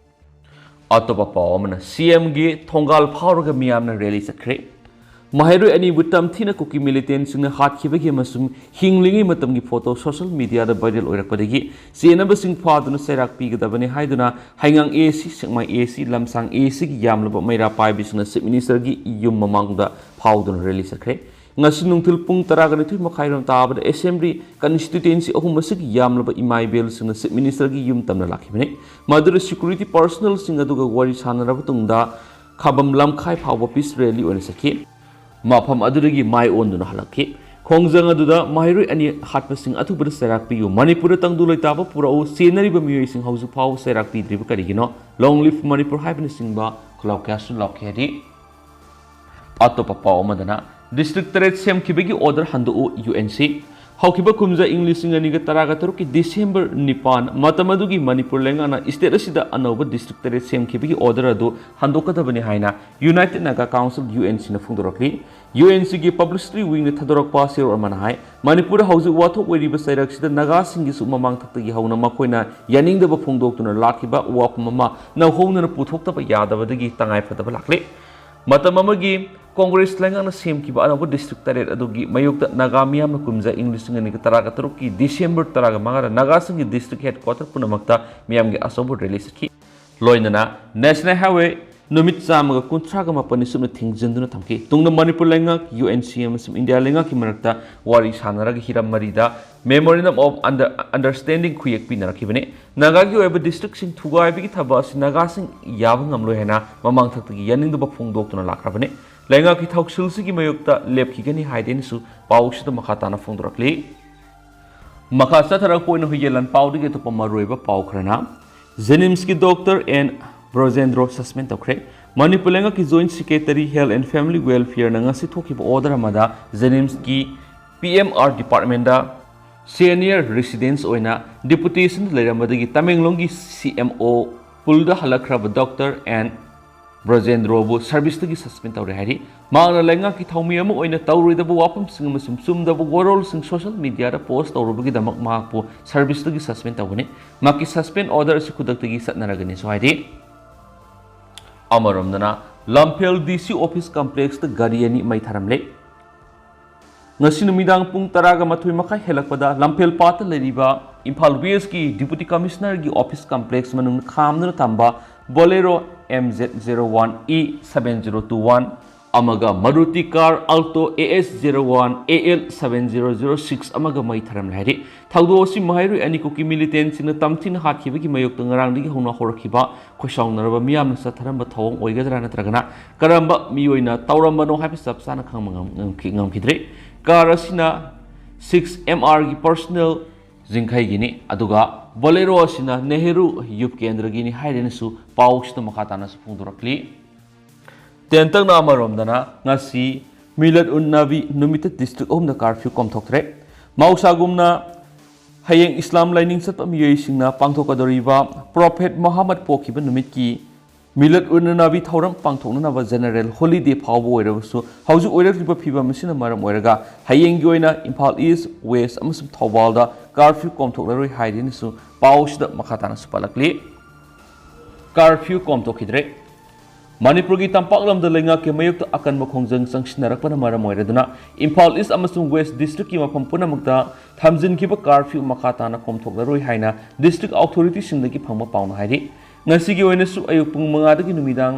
ꯑꯇꯣꯞꯄ ꯄꯥꯎ ꯑꯃꯅ, CMꯒꯤ ꯊꯣꯡꯒꯥꯜ ꯐꯥꯎꯔꯒ ꯃꯤꯌꯥꯝꯅ rally ꯆꯠꯈ꯭ꯔꯦ꯫ ꯃꯍꯩꯔꯣꯏ ꯑꯅꯤꯕꯨ ꯇꯝꯊꯤꯅ ꯀꯨꯀꯤ militantꯁꯤꯡꯅ ꯍꯥꯠꯈꯤꯕꯒꯤ ꯑꯃꯁꯨꯡ ꯍꯤꯡꯂꯤꯉꯩ ꯃꯇꯝꯒꯤ photo social mediaꯗ viral ꯑꯣꯏꯔꯛꯄꯗꯒꯤ ꯆꯦꯟꯅꯕꯁꯤꯡ ꯐꯥꯗꯨꯅ ꯆꯩꯔꯥꯛ ꯄꯤꯒꯗꯕꯅꯤ ꯍꯥꯏꯗꯨꯅ ꯍꯩꯉꯥꯡ AC, ꯁꯦꯛꯃꯥꯏ AC, ꯂꯝꯁꯥꯡ ACꯒꯤ ꯌꯥꯝꯂꯕ ꯃꯩꯔꯥ ꯄꯥꯏꯕꯤꯁꯤꯡꯅ Chief Ministerꯒꯤ ꯌꯨꯝ ꯃꯃꯥꯡꯗ ꯐꯥꯎꯗꯨꯅ rally ꯆꯠꯈ꯭ꯔꯦ꯫ ꯉꯁꯤ ꯅꯨꯡꯊꯤꯜ ꯄꯨꯡ ꯇꯔꯥꯒ ꯅꯤꯊꯣꯏ ꯃꯈꯥꯏꯔꯣꯝ ꯇꯥꯕꯗ Assembly constituency ꯑꯍꯨꯝ ꯑꯁꯤꯒꯤ ꯌꯥꯝꯂꯕ ꯏꯃꯥ ꯏꯕꯦꯜꯁꯤꯡꯅ Chief Ministerꯒꯤ ꯌꯨꯝ ꯇꯝꯅ ꯂꯥꯛꯈꯤꯕꯅꯤ꯫ ꯃꯗꯨꯗ security personnelꯁꯤꯡ ꯑꯗꯨꯒ ꯋꯥꯔꯤ ꯁꯥꯟꯅꯔꯕ ꯇꯨꯡꯗ ꯈꯥꯕꯝ ꯂꯝꯈꯥꯏ ꯐꯥꯎꯕ peace rally ꯑꯣꯏꯅ ꯆꯠꯈꯤ꯫ ꯃꯐꯝ ꯑꯗꯨꯗꯒꯤ ꯃꯥꯏ ꯑꯣꯟꯗꯨꯅ ꯍꯜꯂꯛꯈꯤ꯫ ꯈꯣꯡꯖꯪ ꯑꯗꯨꯗ ꯃꯍꯩꯔꯣꯏ ꯑꯅꯤ ꯍꯥꯠꯄꯁꯤꯡ ꯑꯊꯨꯕꯗ ꯆꯩꯔꯥꯛ ꯄꯤꯌꯨ, ꯃꯅꯤꯄꯨꯔꯗ ꯇꯪꯗꯨ ꯂꯩꯇꯥꯕ ꯄꯨꯔꯛꯎ, ꯆꯦꯟꯅꯔꯤꯕ ꯃꯤꯑꯣꯏꯁꯤꯡ ꯍꯧꯖꯤꯛ ꯐꯥꯎꯕ ꯆꯩꯔꯥꯛ ꯄꯤꯗ꯭ꯔꯤꯕ ꯀꯔꯤꯒꯤꯅꯣ, Long Live Manipur ꯍꯥꯏꯕꯅꯆꯤꯡꯕ ꯈꯨꯜꯂꯥꯎ ꯀꯌꯥꯁꯨ ꯂꯥꯎꯈꯤ ꯍꯥꯏꯔꯤ꯫ ꯑꯇꯣꯞꯄ ꯄꯥꯎ ꯑꯃꯗꯅ, district ꯇꯔꯦꯠ ꯁꯦꯝꯈꯤꯕꯒꯤ order ꯍꯟꯗꯣꯛꯎ UNC꯫ ꯍꯧꯈꯤꯕ ꯀꯨꯝꯖꯥ ꯏꯪ ꯂꯤꯁꯤꯡ ꯑꯅꯤꯒ ꯇꯔꯥꯒ ꯇꯔꯨꯛꯀꯤ December ꯅꯤꯄꯥꯟ, ꯃꯇꯝ ꯑꯗꯨꯒꯤ ꯃꯅꯤꯄꯨꯔ ꯂꯩꯉꯥꯛꯅ state ꯑꯁꯤꯗ ꯑꯅꯧꯕ district ꯇꯔꯦꯠ ꯁꯦꯝꯈꯤꯕꯒꯤ order ꯑꯗꯨ ꯍꯟꯗꯣꯛꯀꯗꯕꯅꯤ ꯍꯥꯏꯅ United Naga Council, UNCꯅ ꯐꯣꯡꯗꯣꯔꯛꯂꯤ꯫ UNCꯒꯤ publicity wingꯅ ꯊꯥꯗꯣꯔꯛꯄ ꯆꯦꯔꯣꯜ ꯑꯃꯅ ꯍꯥꯏ, ꯃꯅꯤꯄꯨꯔꯗ ꯍꯧꯖꯤꯛ ꯋꯥꯊꯣꯛ ꯑꯣꯏꯔꯤꯕ ꯆꯩꯔꯛꯁꯤꯗ ꯅꯥꯒꯥꯁꯤꯡꯒꯤꯁꯨ ꯃꯃꯥꯡ ꯊꯛꯇꯒꯤ ꯍꯧꯅ ꯃꯈꯣꯏꯅ ꯌꯥꯅꯤꯡꯗꯕ ꯐꯣꯡꯗꯣꯛꯇꯨꯅ ꯂꯥꯛꯈꯤꯕ ꯋꯥꯐꯝ ꯑꯃ ꯅꯧꯍꯧꯅꯅ ꯄꯨꯊꯣꯛꯇꯕ ꯌꯥꯗꯕꯗꯒꯤ ꯇꯉꯥꯏ ꯐꯗꯕ ꯂꯥꯛꯂꯦ꯫ ꯃꯇꯝ ꯑꯃꯒꯤ ꯀꯣꯡꯒ꯭ꯔꯦꯁ ꯂꯩꯉꯥꯛꯅ ꯁꯦꯝꯈꯤꯕ ꯑꯅꯧꯕ district ꯇꯔꯦꯠ ꯑꯗꯨꯒꯤ ꯃꯥꯌꯣꯛꯇ ꯅꯥꯒꯥ ꯃꯤꯌꯥꯝꯅ ꯀꯨꯝꯖꯥ ꯏꯪ ꯂꯤꯁꯤꯡ ꯑꯅꯤꯒ ꯇꯔꯥꯒ ꯇꯔꯨꯛꯀꯤ December ꯇꯔꯥꯒ ꯃꯉꯥꯗ ꯅꯥꯒꯥꯁꯤꯡꯒꯤ district headquarter ꯄꯨꯝꯅꯃꯛꯇ ꯃꯤꯌꯥꯝꯒꯤ ꯑꯆꯧꯕ rally ꯆꯠꯈꯤ꯫ ꯂꯣꯏꯅꯅ National Highway ꯅꯨꯃꯤꯠ ꯆꯥꯝꯃꯒ ꯀꯨꯟꯊ꯭ꯔꯥꯒ ꯃꯥꯄꯟꯅꯤ ꯁꯨꯞꯅ ꯊꯤꯡꯖꯤꯟꯗꯨꯅ ꯊꯝꯈꯤ꯫ ꯇꯨꯡꯗ ꯃꯅꯤꯄꯨꯔ ꯂꯩꯉꯥꯛ, UNC ꯑꯃꯁꯨꯡ ꯏꯟꯗꯤꯌꯥ ꯂꯩꯉꯥꯛꯀꯤ ꯃꯔꯛꯇ ꯋꯥꯔꯤ ꯁꯥꯟꯅꯔꯒ ꯍꯤꯔꯝ ꯃꯔꯤꯗ Memorandum of Under-, Understanding ꯈꯨꯌꯦꯛ ꯄꯤꯅꯔꯛꯈꯤꯕꯅꯤ꯫ ꯅꯥꯒꯥꯒꯤ ꯑꯣꯏꯕ districtꯁꯤꯡ ꯊꯨꯒꯥꯏꯕꯒꯤ ꯊꯕꯛ ꯑꯁꯤ ꯅꯥꯒꯥꯁꯤꯡ ꯌꯥꯕ ꯉꯝꯂꯣꯏ ꯍꯥꯏꯅ ꯃꯃꯥꯡ ꯊꯛꯇꯒꯤ ꯌꯥꯅꯤꯡꯗꯕ ꯐꯣꯡꯗꯣꯛꯇꯨꯅ ꯂꯥꯛꯈ꯭ꯔꯕꯅꯤ꯫ ꯂꯩꯉꯥꯛꯀꯤ ꯊꯧꯁꯤꯜꯁꯤꯒꯤ ꯃꯥꯌꯣꯛꯇ ꯂꯦꯞꯈꯤꯒꯅꯤ ꯍꯥꯏꯗꯦꯅꯁꯨ ꯄꯥꯎꯁꯤꯗ ꯃꯈꯥ ꯇꯥꯅ ꯐꯣꯡꯗꯣꯔꯛꯂꯤ꯫ ꯃꯈꯥ ꯆꯠꯊꯔꯛꯄ ꯑꯣꯏꯅ ꯍꯨꯏꯌꯦꯟ ꯂꯥꯟꯄꯥꯎꯗꯒꯤ ꯑꯇꯣꯞꯄ ꯃꯔꯨꯑꯣꯏꯕ ꯄꯥꯎ ꯈꯔꯅ, JNIMSꯀꯤ ꯗꯣꯛꯇꯔ ꯑꯦꯟ ꯕ꯭ꯔꯣꯖꯦꯟꯗ꯭ꯔꯣ suspend ꯇꯧꯈ꯭ꯔꯦ꯫ ꯃꯅꯤꯄꯨꯔ ꯂꯩꯉꯥꯛꯀꯤ Joint Secretary Health and Family Welfareꯅ ꯉꯁꯤ ꯊꯣꯛꯈꯤꯕ order ꯑꯃꯗ JNIMSꯀꯤ PMR departmentꯇ senior residents ꯑꯣꯏꯅ deputationꯗ ꯂꯩꯔꯝꯕꯗꯒꯤ ꯇꯃꯦꯡꯂꯣꯡꯒꯤ CMO poolꯗ ꯍꯜꯂꯛꯈ꯭ꯔꯕ ꯗꯣꯛꯇꯔ ꯑꯦꯟ ꯕ꯭ꯔꯖꯦꯟꯗ꯭ꯔꯣꯕꯨ serviceꯇꯒꯤ suspend ꯇꯧꯔꯦ ꯍꯥꯏꯔꯤ꯫ ꯃꯍꯥꯛꯅ ꯂꯩꯉꯥꯛꯀꯤ ꯊꯧꯃꯤ ꯑꯃ ꯑꯣꯏꯅ ꯇꯧꯔꯣꯏꯗꯕ ꯋꯥꯐꯝꯁꯤꯡ ꯑꯃꯁꯨꯡ ꯆꯨꯝꯗꯕ ꯋꯥꯔꯣꯜꯁꯤꯡ social mediaꯗ post ꯇꯧꯔꯨꯕꯒꯤꯗꯃꯛ ꯃꯍꯥꯛꯄꯨ serviceꯇꯒꯤ suspend ꯇꯧꯒꯅꯤ꯫ ꯃꯍꯥꯛꯀꯤ suspend order ꯑꯁꯤ ꯈꯨꯗꯛꯇꯒꯤ ꯆꯠꯅꯔꯒꯅꯤꯁꯨ ꯍꯥꯏꯔꯤ꯫ ꯑꯃꯔꯣꯝꯗꯅ, ꯂꯝꯐꯦꯜ DC office complexꯇ ꯒꯥꯔꯤ ꯑꯅꯤ ꯃꯩ ꯊꯥꯔꯝꯂꯦ꯫ ꯉꯁꯤ ꯅꯨꯃꯤꯗꯥꯡ ꯄꯨꯡ ꯇꯔꯥꯒ ꯃꯥꯊꯣꯏ ꯃꯈꯥꯏ ꯍꯦꯜꯂꯛꯄꯗ ꯂꯝꯐꯦꯜ ꯄꯥꯠꯇ ꯂꯩꯔꯤꯕ ꯏꯝꯐꯥꯜ Westꯀꯤ Deputy Commissionerꯒꯤ office complexꯃꯅꯨꯡꯗ ꯈꯥꯝꯗꯨꯅ ꯊꯝꯕ Bolero MZ zero one E seven zero two one ꯑꯃꯒ Maruti car Alto AS zero one AL seven zero zero six ꯑꯃꯒ ꯃꯩ ꯊꯥꯔꯝꯂꯦ ꯍꯥꯏꯔꯤ꯫ ꯊꯧꯗꯣꯛ ꯑꯁꯤ ꯃꯍꯩꯔꯣꯏ ꯑꯅꯤ ꯀꯨꯀꯤ militantꯁꯤꯡꯅ ꯇꯝꯊꯤꯅ ꯍꯥꯠꯈꯤꯕꯒꯤ ꯃꯥꯌꯣꯛꯇ ꯉꯔꯥꯡꯗꯒꯤ ꯍꯧꯅ ꯍꯧꯔꯛꯈꯤꯕ ꯈꯣꯏꯁꯥꯎꯅꯔꯕ ꯃꯤꯌꯥꯝꯅ ꯆꯠꯊꯔꯝꯕ ꯊꯧꯑꯣꯡ ꯑꯣꯏꯒꯗ꯭ꯔꯥ ꯅꯠꯇ꯭ꯔꯒꯅ ꯀꯔꯝꯕ ꯃꯤꯑꯣꯏꯅ ꯇꯧꯔꯝꯕꯅꯣ ꯍꯥꯏꯕ ꯆꯞ ꯆꯥꯅ ꯈꯪꯕ ꯉꯝ-, ꯉꯝꯈꯤ-, ꯉꯝꯈꯤꯗ꯭ꯔꯦ꯫ Car ꯑꯁꯤꯅ six MRꯒꯤ personal ꯖꯤꯡꯈꯩꯒꯤꯅꯤ, ꯑꯗꯨꯒ Bolero ꯑꯁꯤꯅ ꯅꯦꯍꯔꯨ ꯌꯨꯕ ꯀꯦꯟꯗ꯭ꯔꯒꯤꯅꯤ ꯍꯥꯏꯔꯦꯅꯁꯨ ꯄꯥꯎꯁꯤꯗ ꯃꯈꯥ ꯇꯥꯅꯁꯨ ꯐꯣꯡꯗꯣꯔꯛꯂꯤ꯫ ꯇꯦꯟꯇꯛꯅ ꯑꯃꯔꯣꯝꯗꯅ ꯉꯁꯤ ꯃꯤꯂꯠ ꯎꯟ ꯅꯕꯤ ꯅꯨꯃꯤꯠꯇ district ꯑꯍꯨꯝꯗ curfew ꯀꯣꯝꯊꯣꯛꯇ꯭ꯔꯦ꯫ ꯃꯍꯧꯁꯥꯒꯨꯝꯅ ꯍꯌꯦꯡ ꯏꯁꯂꯥꯝ ꯂꯥꯏꯅꯤꯡ ꯆꯠꯄ ꯃꯤꯑꯣꯏꯁꯤꯡꯅ ꯄꯥꯡꯊꯣꯛꯀꯗꯧꯔꯤꯕ Prophet Muhammad ꯄꯣꯛꯈꯤꯕ ꯅꯨꯃꯤꯠꯀꯤ ꯃꯤꯂꯠ ꯎꯟ ꯅꯕꯤ ꯊꯧꯔꯝ ꯄꯥꯡꯊꯣꯛꯅꯅꯕ general holiday ꯐꯥꯎꯕ ꯑꯣꯏꯔꯕꯁꯨ, ꯍꯧꯖꯤꯛ ꯑꯣꯏꯔꯛꯂꯤꯕ ꯐꯤꯕꯝ ꯑꯁꯤꯅ ꯃꯔꯝ ꯑꯣꯏꯔꯒ ꯍꯌꯦꯡꯒꯤ ꯑꯣꯏꯅ ꯏꯝꯐꯥꯜ East, West ꯑꯃꯁꯨꯡ ꯊꯧꯕꯥꯜꯗ curfew ꯀꯣꯝꯊꯣꯛꯂꯔꯣꯏ ꯍꯥꯏꯔꯤꯅꯁꯨ ꯄꯥꯎꯁꯤꯗ ꯃꯈꯥ ꯇꯥꯅꯁꯨ ꯄꯜꯂꯛꯂꯤ꯫ Curfew ꯀꯣꯝꯊꯣꯛꯈꯤꯗ꯭ꯔꯦ꯫ ꯃꯅꯤꯄꯨꯔꯒꯤ ꯇꯝꯄꯥꯛ ꯂꯝꯗ ꯂꯩꯉꯥꯛꯀꯤ ꯃꯥꯌꯣꯛꯇ ꯑꯀꯟꯕ ꯈꯣꯡꯖꯪ ꯆꯪꯁꯤꯟꯅꯔꯛꯄꯅ ꯃꯔꯝ ꯑꯣꯏꯔꯗꯨꯅ ꯏꯝꯐꯥꯜ East ꯑꯃꯁꯨꯡ West districtꯀꯤ ꯃꯐꯝ ꯄꯨꯝꯅꯃꯛꯇ ꯊꯝꯖꯤꯟꯈꯤꯕ curfew ꯃꯈꯥ ꯇꯥꯅ ꯀꯣꯝꯊꯣꯛꯂꯔꯣꯏ ꯍꯥꯏꯅ district authorityꯁꯤꯡꯗꯒꯤ ꯐꯪꯕ ꯄꯥꯎꯅ ꯍꯥꯏꯔꯤ꯫ ꯉꯁꯤꯒꯤ ꯑꯣꯏꯅꯁꯨ ꯑꯌꯨꯛ ꯄꯨꯡ ꯃꯉꯥꯗꯒꯤ ꯅꯨꯃꯤꯗꯥꯡ,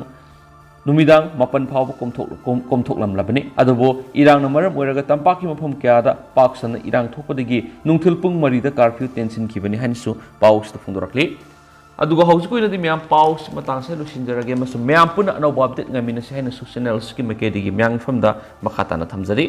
ꯅꯨꯃꯤꯗꯥꯡ ꯃꯥꯄꯟ ꯐꯥꯎꯕ ꯀꯣꯝꯊꯣꯛ-, ꯀꯣꯝ-, ꯀꯣꯝꯊꯣꯛꯂꯝꯂꯕꯅꯤ꯫ ꯑꯗꯨꯕꯨ ꯏꯔꯥꯡꯅ ꯃꯔꯝ ꯑꯣꯏꯔꯒ ꯇꯝꯄꯥꯛꯀꯤ ꯃꯐꯝ ꯀꯌꯥꯗ ꯄꯥꯛ ꯁꯟꯅ ꯏꯔꯥꯡ ꯊꯣꯛꯄꯗꯒꯤ ꯅꯨꯡꯊꯤꯜ ꯄꯨꯡ ꯃꯔꯤꯗ curfew ꯇꯦꯟꯁꯤꯟꯈꯤꯕꯅꯤ ꯍꯥꯏꯅꯁꯨ ꯄꯥꯎꯁꯤꯗ ꯐꯣꯡꯗꯣꯔꯛꯂꯤ꯫ ꯑꯗꯨꯒ ꯍꯧꯖꯤꯛꯀꯤ ꯑꯣꯏꯅꯗꯤ ꯃꯌꯥꯝ ꯄꯥꯎꯁꯤ ꯃꯇꯥꯡꯁꯦ ꯂꯣꯏꯁꯤꯟꯖꯔꯒꯦ ꯑꯃꯁꯨꯡ ꯃꯌꯥꯝ ꯄꯨꯟꯅ ꯑꯅꯧꯕ update ꯉꯥꯏꯃꯤꯟꯅꯁꯤ ꯍꯥꯏꯅꯁꯨ channelꯁꯤꯒꯤ ꯃꯥꯏꯀꯩꯗꯒꯤ ꯃꯌꯥꯝꯒꯤ ꯃꯐꯝꯗ ꯃꯈꯥ ꯇꯥꯅ ꯊꯝꯖꯔꯤ꯫